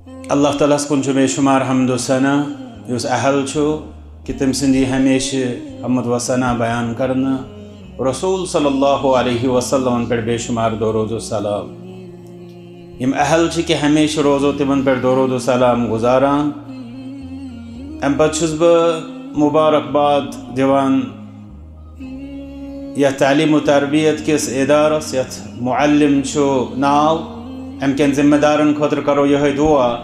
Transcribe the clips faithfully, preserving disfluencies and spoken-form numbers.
اللہ تعالیٰ ہس کُن چھُ بے شمار حمد و ثنا، یُس اہل چھُ کہِ تٔمۍ سٕنٛدِ ہمیشہٕ حمد و ثنا بیان کرنہٕ، رسول صلی اللہ علیہ وسلمن پٮ۪ٹھ بے شمار درود و سلام۔ یِم اہل چھِ کہِ ہمیشہٕ روزو تِمن پٮ۪ٹھ درود و سلام گزاران۔ امہِ پتہٕ چھُس بہٕ مبارکباد دِوان یتھ تعلیم و تربیت کِس ادارس، یتھ معلم چھُ ناو، امہِ کٮ۪ن ذمہ دارن خٲطرٕ کرو یِہوٚے دعا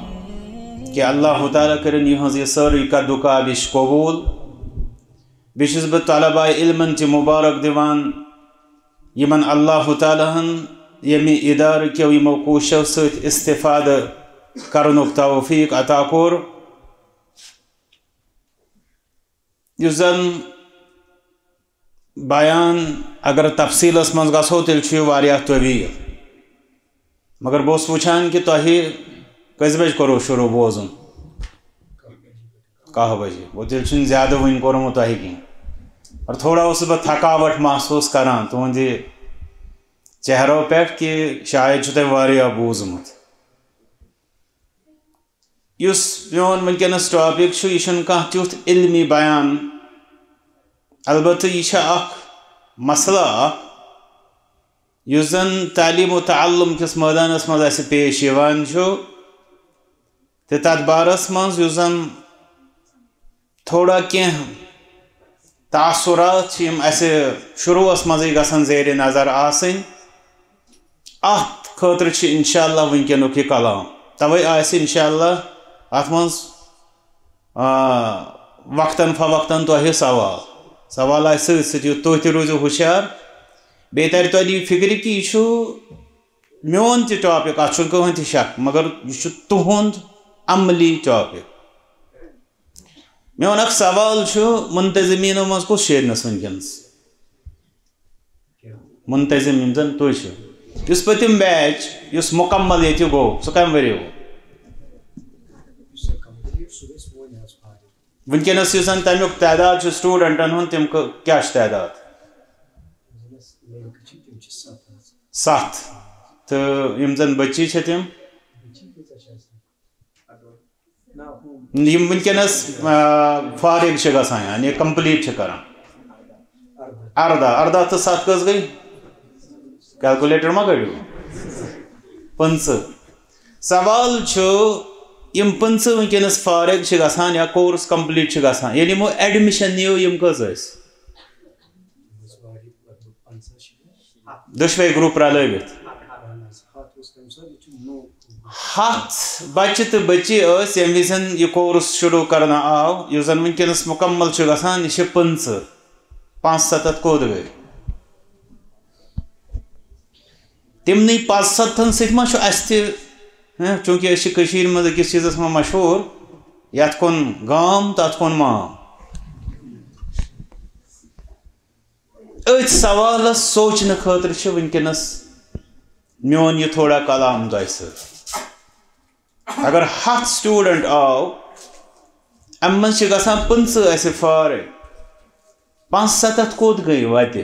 کہِ اللہ تعالیٰ کٔرِن یِہٕنٛز یہِ سٲرٕے قد و کاوش قبوٗل۔ بیٚیہِ چھُس بہٕ طلباء علمن تہِ مبارک دِوان، یِمن اللہ تعالیٰ ہن ییٚمہِ ادارٕ کیو یِمو کوٗششو سۭتۍ استفادٕ کرنُک توفیق عطا کوٚر۔ یُس زن بیان اگر تفصیلس منٛز گژھو، تیٚلہِ چھُ یہِ واریاہ طویل۔ مگر بہٕ اوسُس وٕچھان کہِ تۄہہِ کٔژِ بجہِ کوٚروٕ شروع بوزُن؟ کاہ بجے۔ گوٚو، تیٚلہِ چھُنہٕ زیادٕ وٕنہِ کوٚرمُت تۄہہِ کینٛہہ۔ اور تھوڑا اوسُس بہٕ تھکاوٹ محسوٗس کران تُہنٛدِ چہرو پٮ۪ٹھ کہِ شاید چھُ تۄہہِ واریاہ بوٗزمُت۔ یُس میون وٕنکیٚنَس ٹاپِک چھُ، یہِ چھُنہٕ کانٛہہ تیُتھ علمی بیان، البتہ یہِ چھےٚ اکھ مسئلہ اکھ، یُس زن تعلیم و تعلم کِس مٲدانس منٛز اَسہِ پیش یِوان چھُ۔ تہٕ تَتھ بارس منٛز یُس زن تھوڑا کینٛہہ تاثرات چھِ، یِم اَسہِ شروٗعس منٛزٕے گژھن زیرِ نظر آسٕنۍ۔ اَتھ خٲطرٕ چھِ انشاءاللہ وٕنکیٚنُک یہِ کلام۔ توے آسہِ انشاءاللہ اَتھ منٛز، آ، وقتاً فوقتاً تۄہہِ سوال۔ سوال آسہِ سۭتۍ سۭتۍ، یُتھ تُہۍ تہِ روٗزِو ہُشیار۔ بیٚیہِ تَرِ تۄہہِ یہِ فِکرِ کہِ یہِ چھُ میون تہِ ٹاپِک، اَتھ چھُنہٕ کٕہٕنۍ تہِ شک، مگر یہِ چھُ تُہُنٛد عملی ٹاپِک۔ میون اکھ سوال چھُ، منتظمیٖنو منٛز کُس شیرنَس وٕنکیٚنَس؟ منتظم یِم زَن تُہۍ چھِو۔ یُس پٔتِم بیچ، یُس مُکمل ییٚتہِ گوٚو، سُہ کَمہِ ؤرۍ یہِ گوٚو؟ وٕنکیٚنَس یُس زَن تَمیُک تعداد چھُ سٹوٗڈنٹَن ہُنٛد، تِم کہٕ-، کیٛاہ چھُ تعداد؟ ستھ۔ تہٕ یِم زَن بٔچی چھِ تِم؟ یِم وٕنکیٚنَس، آ، فارغ چھِ گژھان، یعنی کمپلیٖٹ چھِ کران۔ اَرداہ، اَرداہ تہٕ ستھ کٔژ گٔے؟ کیلکولیٹر ما کٔڑِو؟ پٕنٛژٕہ۔ سوال چھُ، یِم پٕنٛژٕہ وٕنکیٚنَس فارغ چھِ گژھان یا کورس کمپلیٖٹ چھِ گژھان، ییٚلہِ یِمو ایڈمِشن نِیو، یِم کٔژ ٲسۍ؟ دۄشوے گروپ رلٲوِتھ۔ ہتھ بچہِ تہٕ بچی ٲسۍ، ییٚمہِ وِزِ یہِ کورس شروع کرنہٕ آو، یُس زن وٕنکیٚنس مُکمل چھُ گژھان، یہِ چھِ پٕنٛژٕہ۔ پانٛژھ ستتھ کوٚت گٔے؟ تِمنٕے پانٛژھ ستتھن سۭتۍ ما چھُ اَسہِ تہِ، ہہ، چوٗنٛکہِ أسۍ چھِ کٔشیٖرِ منٛز أکِس چیٖزس منٛز مشہوٗر، یتھ کُن گام، تتھ کُن مام۔ أتھۍ سوالس سونچنہٕ خٲطرٕ چھِ وٕنکیٚنس میون یہِ تھوڑا کلام تۄہہِ سۭتۍ۔ اگر ہتھ سٹوڈنٹ آو، امہِ منٛز چھِ گژھان پٕنٛژٕہ اَسہِ فارغ، پانٛژھ ستتھ کوٚت گٔے وتہِ؟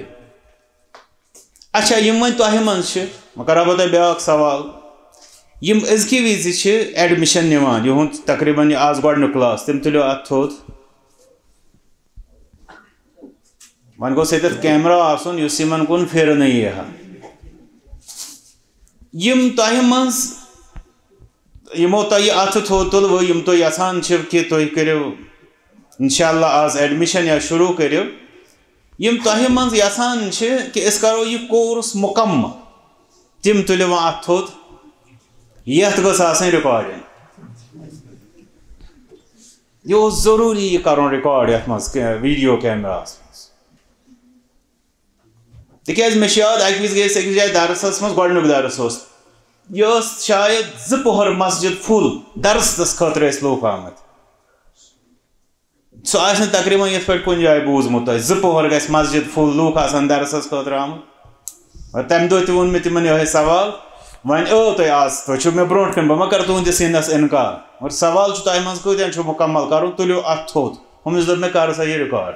اچھا، یِم وۄنۍ تۄہہِ منٛز چھِ، وۄنۍ کرٕ ہا بہٕ تۄہہِ بیٛاکھ سوال۔ یِم أزکہِ وِزِ چھِ ایڈمِشن نِوان، یِہُنٛد تقریباً یہِ آز گۄڈٕنیُک کلاس، تِم تُلِو اَتھ تھوٚد۔ وۄنۍ گوٚژھ ییٚتٮ۪تھ کیمرا آسُن، یُس یِمن کُن پھیرنہٕ یی ہا۔ یِم تۄہہِ منٛز یِمو تۄہہِ یہِ اَتھٕ تھوٚد تُلوٕ، یِم تُہۍ یَژھان چھِو کہِ تُہۍ کٔرِو اِنشاءاللہ آز ایڈمِشن یا شروٗع کٔرِو، یِم تۄہہِ منٛز یَژھان چھِ کہِ أسۍ کَرو یہِ کورس مُکمل، تِم تُلِو وۄنۍ اَتھٕ تھوٚد۔ یَتھ گٔژھ آسٕنۍ ریکارڈنگ۔ یہِ اوس ضروٗری یہِ کَرُن ریکارڈ یَتھ منٛز، ویڈیو کیمراہَس منٛز۔ تِکیٛازِ مےٚ چھُ یاد، اَکہِ وِزِ گٔیَس أکِس جایہِ درسَس منٛز، گۄڈٕنیُک درس اوس۔ یہِ ٲس شاید زٕ پۄہَر مسجد فُل، درسَس خٲطرٕ ٲسۍ لوٗکھ آمٕتۍ۔ سُہ آسہِ نہٕ تقریباً یِتھ پٲٹھۍ کُنہِ جایہِ بوٗزمُت تۄہہِ، زٕ پۄہَر گژھِ مسجد فُل، لوٗکھ آسَن درسَس خٲطرٕ آمٕتۍ۔ اور تَمہِ دۄہ تہِ ووٚن مےٚ تِمَن یِہوٚے سوال، وۄنۍ ٲو تۄہہِ آز، تُہۍ چھِو مےٚ برونٛٹھ کَنہِ، بہٕ ما کَرٕ تُہٕنٛدِس یِنَس اِنکار؟ مگر سوال چھُ تۄہہِ منٛز کۭتیٛاہَن چھُ مُکمل کَرُن، تُلِو اَتھٕ تھوٚد۔ ہُمِس دوٚپ مےٚ، کَر سا یہِ ریکارڈ۔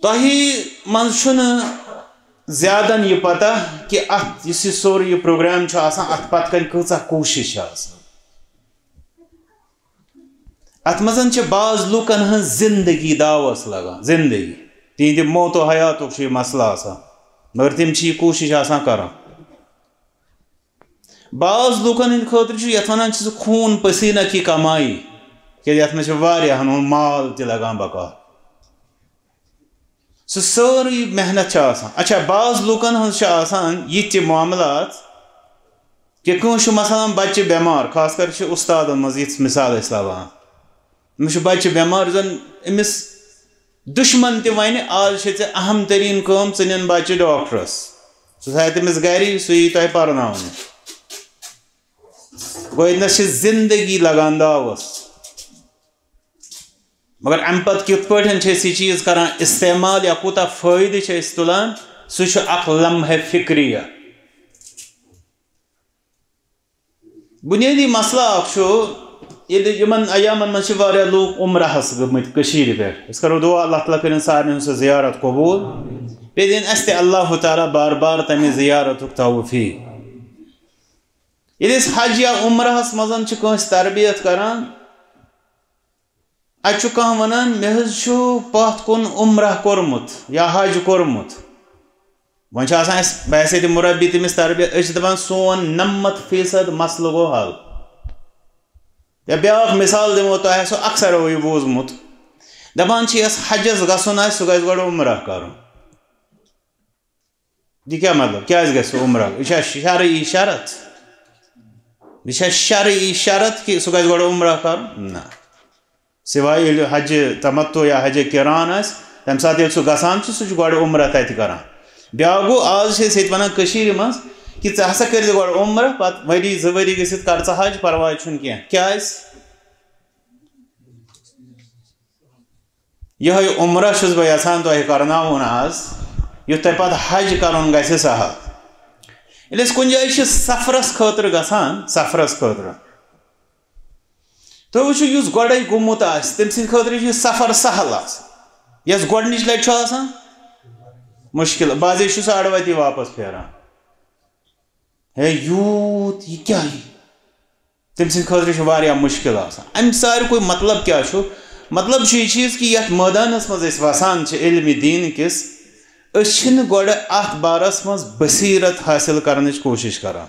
تۄہہِ منٛز چھُنہٕ زیادَن یہِ پتہ کہِ اَتھ یُس یہِ سورُے یہِ پروگرام چھُ آسان، اَتھ پتہٕ کَنۍ کۭژاہ کوٗشِش چھِ آسان۔ اَتھ منٛز چھِ بعض لُکَن ہٕنٛز زندگی داوَس لگان، زندگی۔ تِہنٛدِ موت و حیاتُک چھُ یہِ مسئلہٕ آسان، مگر تِم چھِ یہِ کوٗشِش آسان کران۔ بعض لُکَن ہٕنٛدِ خٲطرٕ چھُ یَتھ وَنان چھِ سُہ خوٗن پسیٖنہ کی کمائی، کیٛازِ یَتھ منٛز چھِ واریاہَن ہُنٛد مال تہِ لگان بکار۔ سُہ سٲرٕے محنت چھِ آسان۔ اچھا، بعض لُکَن ہٕنٛز چھِ آسان یِتھ تہِ معاملات کہِ کٲنٛسہِ چھُ مثلاً بَچہِ بٮ۪مار، خاص کر چھِ اُستادَن منٛز یِژھ مِثال أسۍ لَوان۔ أمِس چھُ بَچہِ بٮ۪مار، یُس زَن أمِس دُشمَن تہِ وَنہِ، "آز چھے ژےٚ اہم تریٖن کٲم، ژٕ نِن بَچہِ ڈاکٹرَس۔ سُہ تھایہِ تٔمِس گَری، سُہ یی تۄہہِ پَرناونہِ۔" گوٚو، ییٚتنَس چھِ زندگی لگان داوَس۔ مگر اَمہِ پتہٕ کِتھ پٲٹھۍ چھِ أسۍ یہِ چیٖز کران استعمال یا کوٗتاہ فٲیدٕ چھِ أسۍ تُلان، سُہ چھُ اکھ لمحہ فکریہ۔ بُنیٲدی مسلہٕ اکھ چھُ، ییٚلہِ یِمن ایامن منٛز چھِ واریاہ لوٗکھ عمرہس گٔمٕتۍ کٔشیٖرِ پٮ۪ٹھ۔ أسۍ کرو دُعا، اللہ تعالیٰ کٔرِنۍ سارنٕے ہٕنٛز سۄ زیارت قبوٗل۔ بیٚیہِ دِنۍ اَسہِ تہِ اللہ تعالیٰ بار بار تَمہِ زیارتُک توفیٖق۔ ییٚلہِ أسۍ حج یا عمرہس منٛز چھِ کٲنٛسہِ تربیت کران، اَتہِ چھُ کانٛہہ وَنان، "مےٚ حظ چھُ پَتھ کُن عمرہ کوٚرمُت یا حج کوٚرمُت۔" وۄنۍ چھُ آسان اَسہِ، بہٕ آسہِ ییٚتہِ مُربی، تٔمِس تربیت، أسۍ چھِ دَپان، سون نَمَتھ فیٖصد مسلہٕ گوٚو حل۔ یا بیٛاکھ مِثال دِمو تۄہہِ، سُہ اکثر یہِ بوٗزمُت، دَپان چھِ، یَس حجَس گژھُن آسہِ، سُہ گژھِ گۄڈٕ عمرہ کَرُن۔ یہِ کیٛاہ مطلب؟ کیٛازِ گژھِ سُہ عمرہ؟ یہِ چھا شرعی شرط؟ یہِ چھا شرعی شرط کہِ سُہ گژھِ گۄڈٕ عمرہ کرُن؟ نہ۔ سوائے ییٚلہِ حج تمتع یا حج قران آسہِ، تَمہِ ساتہٕ ییٚلہِ سُہ گژھان چھُ، سُہ چھُ گۄڈٕ عمرہ تَتہِ کران۔ بیٛاکھ گوٚو، آز چھِ أسۍ ییٚتہِ وَنان کٔشیٖرِ منٛز کہِ ژٕ ہسا کٔرۍ زِ گۄڈٕ عمرہ، پَتہٕ ؤری زٕ ؤری گٔژھِتھ کر ژٕ حج، پرواے چھُنہٕ کینٛہہ۔ کیٛازِ؟ یِہوٚے عمرہ چھُس بہٕ یَژھان تۄہہِ کرناوُن آز، یُتھ تۄہہِ پَتہٕ حج کَرُن گژھِ سہل۔ ییٚلہِ أسۍ کُنہِ جایہِ چھِ سفرَس خٲطرٕ گژھان، سفرَس خٲطرٕ، تُہۍ وٕچھِو، یُس گۄڈَے گوٚمُت آسہِ، تٔمۍ سٕنٛدِ خٲطرٕ چھُ یہِ سفر سہل آسان۔ یَس گۄڈٕنِچ لَٹہِ چھُ آسان مُشکِل، بعضے چھُ سُہ اَڑٕ وَتی واپَس پھیران۔ ہے، یوٗت، یہِ کیٛاہ یہِ؟ تٔمۍ سٕنٛدِ خٲطرٕ چھُ واریاہ مُشکِل آسان۔ اَمہِ ساروی کھۄتہٕ مطلب کیٛاہ چھُ؟ مطلب چھُ یہِ چیٖز کہِ یَتھ مٲدانَس منٛز أسۍ وَسان چھِ علمِ دیٖن کِس، أسۍ چھِنہٕ گۄڈٕ اَتھ بارَس منٛز بصیٖرت حٲصِل کَرنٕچ کوٗشِش کَران۔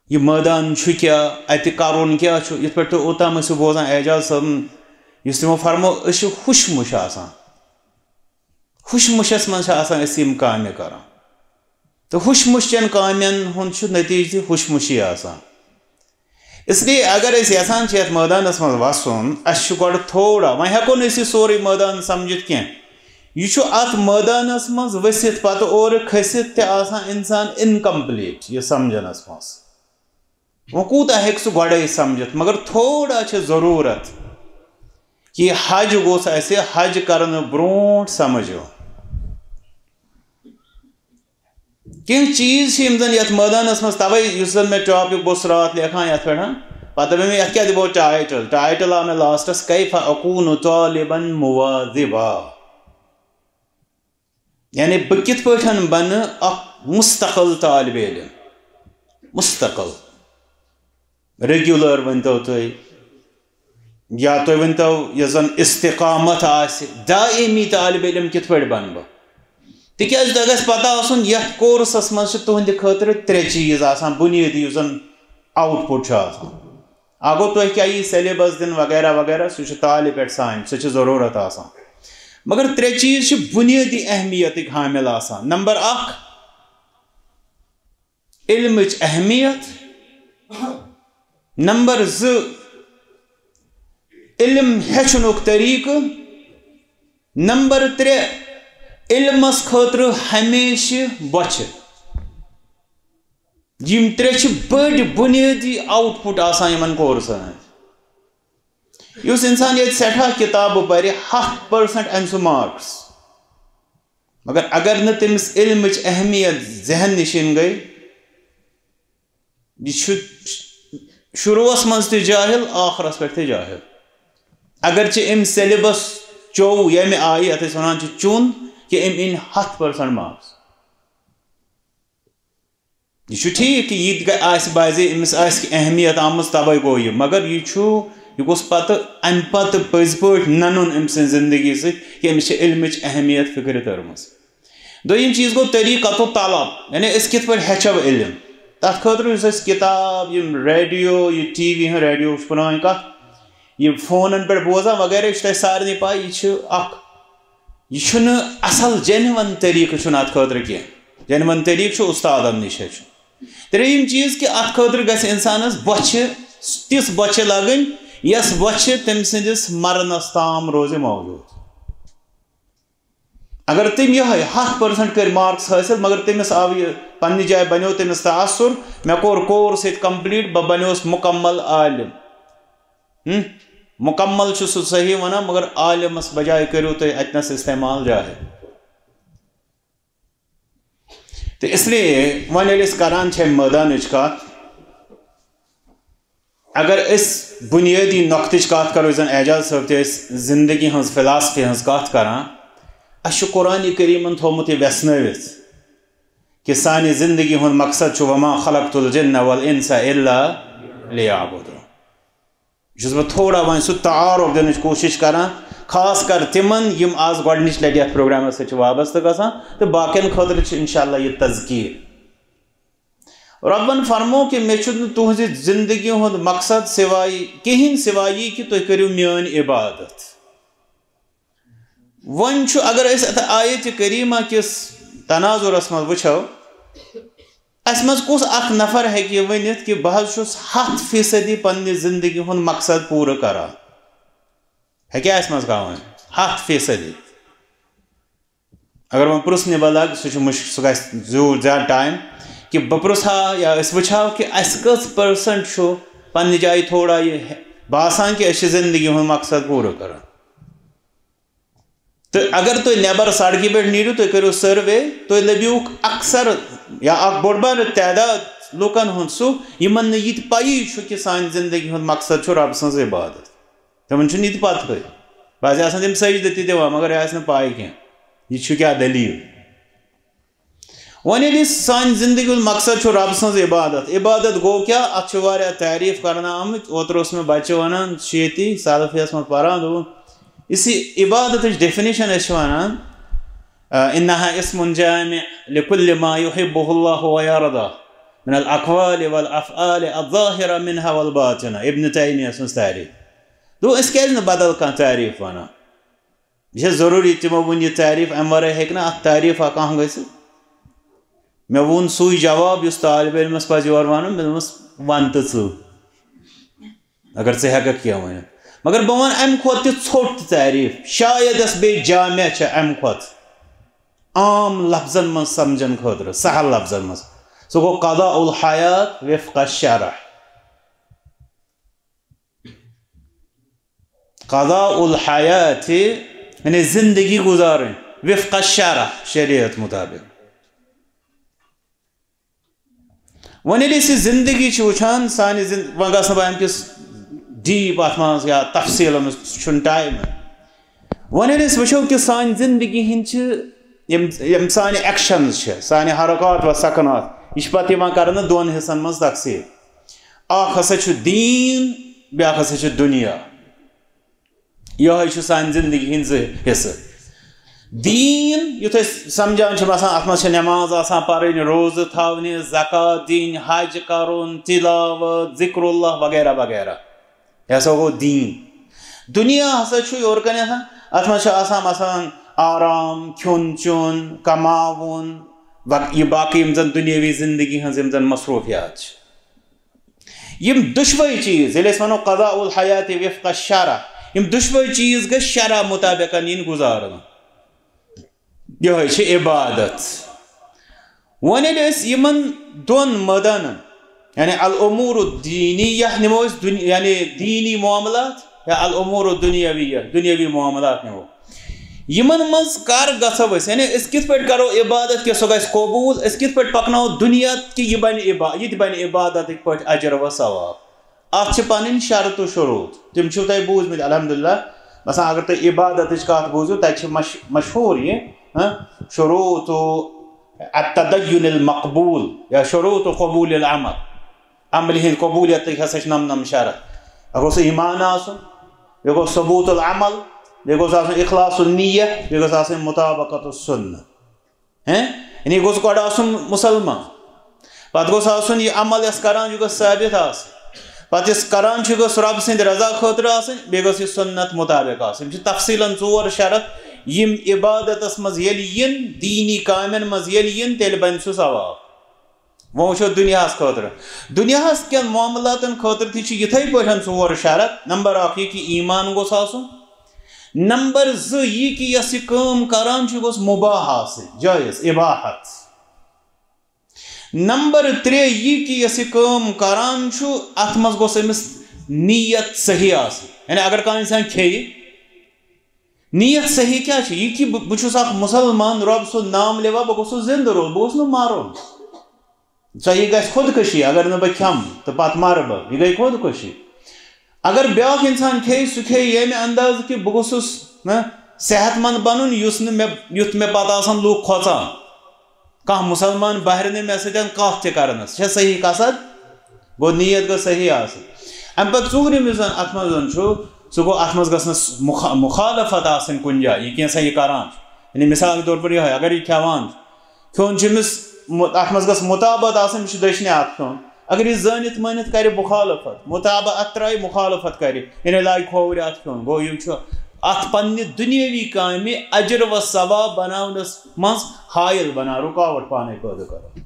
یہِ مٲدان چھُ کیٛاہ، اَتہِ کَرُن کیٛاہ چھُ؟ یِتھ پٲٹھۍ تُہۍ اوٚتام ٲسِو بوزان اعجاز صٲبُن، یُس تِمو فرمو، أسۍ چھِ ہُش مُش آسان۔ ہُش مُشَس منٛز چھِ آسان أسۍ یِم کامہِ کَران۔ تہٕ ہُش مُش چٮ۪ن کامٮ۪ن ہُنٛد چھُ نتیٖجہٕ تہِ ہُش مُشی آسان۔ اس لیے اگر أسۍ یَژھان چھِ یَتھ مٲدانَس منٛز وَسُن، اَسہِ چھُ گۄڈٕ تھوڑا، وۄنۍ ہٮ۪کو نہٕ أسۍ یہِ سورُے مٲدان سَمجھِتھ کینٛہہ۔ یہِ چھُ اَتھ مٲدانَس منٛز ؤسِتھ پَتہٕ اورٕ کھٔسِتھ تہِ آسان اِنسان incomplete یہِ سَمجھنَس منٛز۔ وۄنۍ کوٗتاہ ہیٚکہِ سُہ گۄڈَے سَمجھِتھ، مگر تھوڑا چھِ ضروٗرت کہِ یہِ حج گوٚژھ اَسہِ حج کَرنہٕ برونٛٹھ سَمجھ یُن۔ کینٛہہ چیٖز چھِ یِم زَن یَتھ مٲدانَس منٛز، تَوَے یُس زَن مےٚ ٹاپِک بہٕ اوسُس راتھ لیکھان یَتھ پٮ۪ٹھ، پَتہٕ دوٚپ مےٚ، یَتھ کیٛاہ دِمو ٹایٹٕل؟ ٹایٹٕل آو مےٚ لاسٹَس، "کیف اکون طالبا مواظبا"، یعنی بہٕ کِتھ پٲٹھۍ بَنہٕ اَکھ مُستقل طالب علم، مُستقل۔ ریگولر ؤنۍتو تُہۍ، یا تُہۍ ؤنۍتو، یۄس زَن استقامت آسہِ، دائمی طالب علم کِتھ پٲٹھۍ بَنہٕ بہٕ؟ تِکیٛازِ تۄہہِ گژھِ پَتہ آسُن، یَتھ کورسَس منٛز چھِ تُہٕنٛدِ خٲطرٕ ترٛےٚ چیٖز آسان، بُنیٲدی یُس زَن آوُٹ پُٹ چھُ آسان۔ اَکھ گوٚو تۄہہِ کیٛاہ یی سیلیبس دِنہٕ وغیرہ وغیرہ، سُہ چھُ طالب علمَس سانہِ، سُہ چھِ ضروٗرت آسان۔ مگر ترٛےٚ چیٖز چھِ بُنیٲدی اہمیتٕکۍ حامل آسان۔ نمبر اکھ، علمٕچ اہمیت۔ نمبر زٕ، علم ہیٚچھنُک طریٖقہٕ۔ نمبر ترٛےٚ، علمس خٲطرٕ ہمیشہٕ بۄچھِ۔ یِم ترٛےٚ چھِ بٔڑۍ بُنیٲدی آوُٹ پُٹ آسان یِمن کورسن ہٕنٛدۍ۔ یُس اِنسان ییٚتہِ سٮ۪ٹھاہ کِتابہٕ پَرِ، ہَتھ پٔرسنٹ اَنہِ سُہ مارکس، مگر اگر نہٕ تٔمِس علمٕچ اہمیت ذہن نِشیٖن گٔے، یہِ چھُ شروٗعس منٛز تہِ جاہِل، ٲخرس پٮ۪ٹھ تہِ جاہِل۔ اگرچہِ أمۍ سیلبس چوٚو ییٚمہِ آیہِ، یَتھ أسۍ وَنان چھِ چوٚن، کہِ أمۍ أنۍ ہَتھ پٔرسنٹ مارکس۔ یہِ چھُ ٹھیٖک کہِ یہِ تہِ آسہِ باسہِ أمِس آسہِ اہمیت آمٕژ، تَوَے گوٚو یہِ، مگر یہِ چھُ، یہِ گوٚژھ پَتہٕ اَمہِ پَتہٕ پٔزۍ پٲٹھۍ نَنُن أمۍ سٕنٛزِ زِندگی سۭتۍ کہِ أمِس چھِ علمٕچ اہمیت فِکرِ تٔرمٕژ۔ دوٚیِم چیٖز گوٚو طریٖقہ تہٕ طلب، یعنی أسۍ کِتھ پٲٹھۍ ہیٚچھو علم۔ تَتھ خٲطرٕ یُس اَسہِ کِتاب، یِم ریڈیو، یہِ ٹی وی ہُنٛد، ریڈیو چھُ پرٛٲنۍ کَتھ، یہِ فونَن پٮ۪ٹھ بوزان وغیرہ، یہِ چھُ تۄہہِ سارنٕے پَے، یہِ چھُ اَکھ، یہِ چھُنہٕ اَصٕل جینوَن طریٖقہٕ چھُنہٕ اَتھ خٲطرٕ کینٛہہ۔ جینوَن طریٖقہٕ چھُ اُستادَن نِش ہیٚچھُن۔ ترٛیٚیِم چیٖز کہِ اَتھ خٲطرٕ گژھِ اِنسانَس بۄچھِ، تِژھ بۄچھِ لَگٕنۍ، یۄس بۄچھِ تٔمۍ سٕنٛدِس مَرنَس تام روزِ موجوٗد۔ اگر تٔمۍ یِہوٚے ہَتھ پٔرسنٹ کٔرۍ مارکس حٲصِل، مگر تٔمِس آو یہِ پنٛنہِ جایہِ بنیو تٔمِس تاثر، مےٚ کوٚر کورس ییٚتہِ کمپلیٖٹ، بہٕ بنیوس مُکمل عالم۔ ہم؟ مُکمل چھُ سُہ صحیح وَنان، مگر عالمس بجایہِ کٔرِو تُہۍ اَتنَس استعمال جاہل۔ تہٕ اس لیے وۄنۍ ییٚلہِ أسۍ کران چھِ اَمہِ مٲدانٕچ کَتھ، اگر أسۍ بُنیٲدی نۄقطٕچ کَتھ کَرو، یُس زَن اعجاز صٲب تہِ ٲسۍ زِندگی ہٕنٛز، فلاسفی ہٕنٛز کَتھ کَران، اَسہِ چھُ قرآنِ کریٖمَن تھوٚومُت یہِ وٮ۪ژھنٲوِتھ کہِ سانہِ زِندگی ہُنٛد مقصد چھُ وما خلقت الجن والانس الا لیعبدون۔ یہِ چھُس بہٕ تھوڑا وۄنۍ سُہ تعارُف دِنٕچ کوٗشِش کَران، خاص کر تِمَن یِم آز گۄڈٕنِچ لَٹہِ یَتھ پروگرامَس سۭتۍ چھِ وابستہٕ گژھان، تہٕ باقیَن خٲطرٕ چھِ انشاءاللہ یہِ تذکیر۔ رۄبن فرمو کہِ مےٚ چھُنہٕ تُہنٛزِ زندگی ہُنٛد مقصد سوائے، کِہیٖنۍ سوائے یہِ کہِ تُہۍ کٔرِو میٲنۍ عبادت۔ وۄنۍ چھُ، اگر أسۍ اتھ آیتِ کریمہ کِس تناظرس منٛز وٕچھو، اسہِ منٛز کُس اکھ نفر ہیٚکہِ یہِ ؤنِتھ کہِ بہٕ حظ چھُس ہتھ فیصدی پننہِ زندگی ہُنٛد مقصد پوٗرٕ کران؟ ہیٚکیٛاہ اسہِ منٛز کانٛہہ ؤنِتھ؟ ہتھ فیصدی۔ اگر وۄنۍ پرٛژھ نِبہ لگ، سُہ چھُ مُشک-، سُہ گژھِ زیوٗٹھ زیادٕ ٹایم کہِ بہٕ پرٛژھ ہا یا أسۍ وٕچھ ہاو کہِ اَسہِ کٔژ پٔرسنٹ چھُ پنٛنہِ جایہِ تھوڑا یہِ باسان کہِ أسۍ چھِ زندگی ہُنٛد مقصد پوٗرٕ کران۔ تہٕ اگر تُہۍ نٮ۪بر سڑکہِ پٮ۪ٹھ نیٖرِو، تُہۍ کٔرِو سٔروے، تُہۍ لٔبِوُکھ اکثر یا اکھ بوٚڑ بارٕ تعداد لُکن ہُنٛد سُہ، یِمن نہٕ یہِ تہِ پَیی چھُ کہِ سانہِ زندگی ہُنٛد مقصد چھُ رۄب سٕنٛز عبادت۔ تِمن چھُنہٕ یہِ تہِ پتہٕے۔ بعضے آسان تِم سجدٕ تہِ دِوان، مگر یہِ آسہِ نہٕ پاے کینٛہہ، یہِ چھُ کیٛاہ دٔلیٖل۔ وۄنۍ ییٚلہِ سانہِ زندگی ہُنٛد مقصد چھُ رب سٕنٛز عبادت، عبادت گوٚو کیٛاہ؟ اتھ چھِ واریاہ تعریٖف کرنہٕ آمٕتۍ۔ اوترٕ اوس مےٚ بچہِ ونان، شیتی سلفیس منٛز پران، دوٚپُن، یُس یہِ عبادتٕچ ڈیفینیشن أسۍ چھِ ونان، آ، انہا اسم جامع لکل ما یحبہ اللہ و یرضا من الاقوال والافعال الظاہرہ منہا والباطنہ، ابن تیمیہ سٕنٛز تعریٖف۔ دوٚپُن، أسۍ کیٛازِ نہٕ بدل کانٛہہ تعریٖف وَنان؟ یہِ چھےٚ ضروٗری تِمو ووٚن یہِ تعریٖف، اَمہِ ورٲے ہیٚکہِ نہٕ اَتھ تعریٖفا کانٛہہ گٔژھِتھ؟ مےٚ ووٚن سُے جواب، یُس طالب علمَس پَزِ یورٕ وَنُن، مےٚ دوٚپمَس، وَن تہٕ ژٕ، اگر ژٕ ہٮ۪کَکھ کینٛہہ ؤنِتھ۔ مگر بہٕ وَنہٕ اَمہِ کھۄتہٕ تہِ ژھوٚٹ تعریٖف، شاید یۄس بیٚیہِ جامع چھےٚ اَمہِ کھۄتہٕ، عام لفظن منٛز سمجھن خٲطرٕ، سہل لفظن منٛز۔ سُہ گوٚو قضاء الحیات وفق الشرع۔ قضاء الحیات، یعنی زندگی گزارٕنۍ وفق الشرع، شریعت مطابق۔ وۄنۍ ییٚلہِ أسۍ یہِ زندگی چھِ وٕچھان، سانہِ زند-، وۄنۍ گژھٕ نہٕ بہٕ اَمہِ کِس ڈیٖپ اَتھ منٛز یا تفصیٖلَن منٛز، سُہ چھُنہٕ ٹایم۔ وۄنۍ ییٚلہِ أسۍ وٕچھو کہِ سانہِ زندگی ہِنٛدۍ چھِ یِم، یِم سانہِ ایکشنز چھِ، سانہِ حرکات و سکنات، یہِ چھِ پَتہٕ یِوان کرنہٕ دۄن حصن منٛز تقسیٖم۔ اکھ ہسا چھُ دیٖن، بیٛاکھ ہسا چھُ دُنیا۔ یِہوٚے چھُ سانہِ زندگی ہِنٛدۍ زٕ حصہٕ۔ دیٖن یُتھ أسۍ سمجھان چھِ، باسان اَتھ منٛز چھِ نٮ۪ماز آسان پَرٕنۍ، روزٕ تھاونہِ، زکوٰۃ دِنۍ، حج کَرُن، تِلاوت، ذِکرُ اللہ وغیرہ وغیرہ۔ یہِ ہسا گوٚو دیٖن۔ دُنیا ہسا چھُ یورٕ کَنٮ۪تھ، اَتھ منٛز چھُ آسان مثلاً آرام، کھیوٚن چیوٚن، کماوُن، وق-، یہِ باقٕے یِم زَن دُنیٲوی زندگی ہٕنٛز یِم زَن مصروٗفیات چھِ۔ یِم دُشوَے چیٖز، ییٚلہِ أسۍ وَنو قضاء الحیات وفق الشرع، یِم دُشوَے چیٖز گٔژھۍ شرع مُطابقن یِنۍ گُزارنہٕ۔ یِہوٚے چھِ عبادت۔ وۄنۍ ییٚلہِ أسۍ یِمن دۄن مٲدانن، یعنی الامور الدینیہ نِمو أسۍ دُنیا، یعنی دیٖنی معاملات یا الامور الدنیاویہ، دُنیاوی معاملات نِمو، یِمن منٛز کر گژھو أسۍ؟ یعنی أسۍ کِتھ پٲٹھۍ کرو عبادت کہِ سُہ گژھِ قبوٗل؟ أسۍ کِتھ پٲٹھۍ پکناوو دُنیا کہِ یہِ بنہِ عبا-، یہِ تہِ بنہِ عبادتٕکۍ پٲٹھۍ اجر و ثواب؟ اَتھ چھِ پنٕنۍ شرط و شروٗط، تِم چھِو تۄہہِ بوٗزمٕتۍ الحمدللہ۔ مثلاً اگر تُہۍ عبادتٕچ کتھ بوٗزِو، تتہِ چھِ مش-، مشہوٗر یہِ ہاں؟ شروط التدین المقبول یا شروط قبول العمل، عملہِ ہٕنٛز قبولیتٕکۍ ہسا چھِ نَم نَم شرط۔ اَکھ گوٚژھ ایمان آسُن، بیٚیہِ گوٚژھ ثبوت العمل، بیٚیہِ گوٚژھ آسُن اخلاص النیت، بیٚیہِ گوٚژھ آسٕنۍ مطابقت السنہ۔ ہیں؟ یعنی گوٚژھ گۄڈٕ آسُن مُسلمان، پتہٕ گوٚژھ آسُن یہِ عمل یۄس کران یہِ گوٚژھ ثابت آسٕنۍ، پتہٕ یُس کران چھُ یہِ گوٚژھ رب سٕنٛدِ رضا خٲطرٕ آسٕنۍ، بیٚیہِ گوٚژھ یہِ سُنت مطابق آسٕنۍ۔ یِم چھِ تفصیٖلاً ژور شرط، یِم عبادتس منٛز ییٚلہِ یِن، دیٖنی کامٮ۪ن منٛز ییٚلہِ یِن، تیٚلہِ بنہِ سُہ ثواب۔ وۄنۍ وٕچھو دُنیاہَس خٲطرٕ۔ دُنیاہَس کٮ۪ن معاملاتَن خٲطرٕ تہِ چھِ یِتھَے پٲٹھۍ ژور شرط۔ نمبر اَکھ یہِ کہِ ایٖمان گوٚژھ آسُن۔ نمبر زٕ یہِ کہِ یۄس یہِ کٲم کَران چھُ، یہِ گوٚژھ مُباح آسٕنۍ، جٲیِز، اِباحت۔ نمبر ترٛےٚ یہِ کہِ یۄس یہِ کٲم کَران چھُ، اَتھ منٛز گوٚژھ أمِس نیت صحیح آسٕنۍ۔ یعنی اگر کانٛہہ اِنسان کھیٚیہِ، نیت صحیح کیٛاہ چھِ؟ یہِ کہِ بہٕ بہٕ چھُس اَکھ مُسلمان، رۄب سُنٛد نام لِوان، بہٕ گوٚژھُس زِندٕ روزُن، بہٕ گوٚژھُس نہٕ مَرُن۔ ژےٚ یہِ گژھِ خودکشی، اگر نہٕ بہٕ کھٮ۪مہٕ تہٕ پتہٕ مرٕ بہٕ، یہِ گٔے خودکشی۔ اگر بیٛاکھ انسان کھیٚیہِ، سُہ کھیٚیہِ ییٚمہِ اندازٕ کہِ بہٕ گوٚژھُس، نہ، صحت مند بنُن، یُس نہٕ مےٚ، یُتھ مےٚ پتہٕ آسن لوٗکھ کھۄژان۔ کانٛہہ مُسلمان بہرِ نہٕ مےٚ سۭتۍ کتھ تہِ کرنس۔ چھےٚ صحیح قصد؟ گوٚو نیت گٔژھ صحیح آسٕنۍ۔ امہِ پتہٕ ژوٗرِم یُس زن اتھ منٛز زن چھُ، سُہ گوٚو اتھ منٛز گٔژھ نہٕ مُخا-، مُخالفت آسٕنۍ کُنہِ جایہِ، یہِ کینٛژھا یہِ کران چھُ۔ یعنی مثال کے طور پر یِہوٚے، اگر یہِ کھٮ۪وان چھُ، کھیوٚن چھُ أمِس مُ-، اَتھ منٛز گژھِ مُطابعت آسٕنۍ، أمِس چھُ دٔچھنہِ اَتھٕ کھیوٚن۔ اگر یہِ زٲنِتھ مٲنِتھ کَرِ مُخالفت، مُطابعت ترٛایہِ، مُخالفت کَرِ، یعنی لاگہِ کھوورِ اَتھٕ کھیوٚن، گوٚو یہِ چھُ اَتھ پنٛنہِ دُنیٲوی کامہِ اجر و ثواب بناونَس منٛز حائل بنان، رُکاوٹ پانَے پٲدٕ کران۔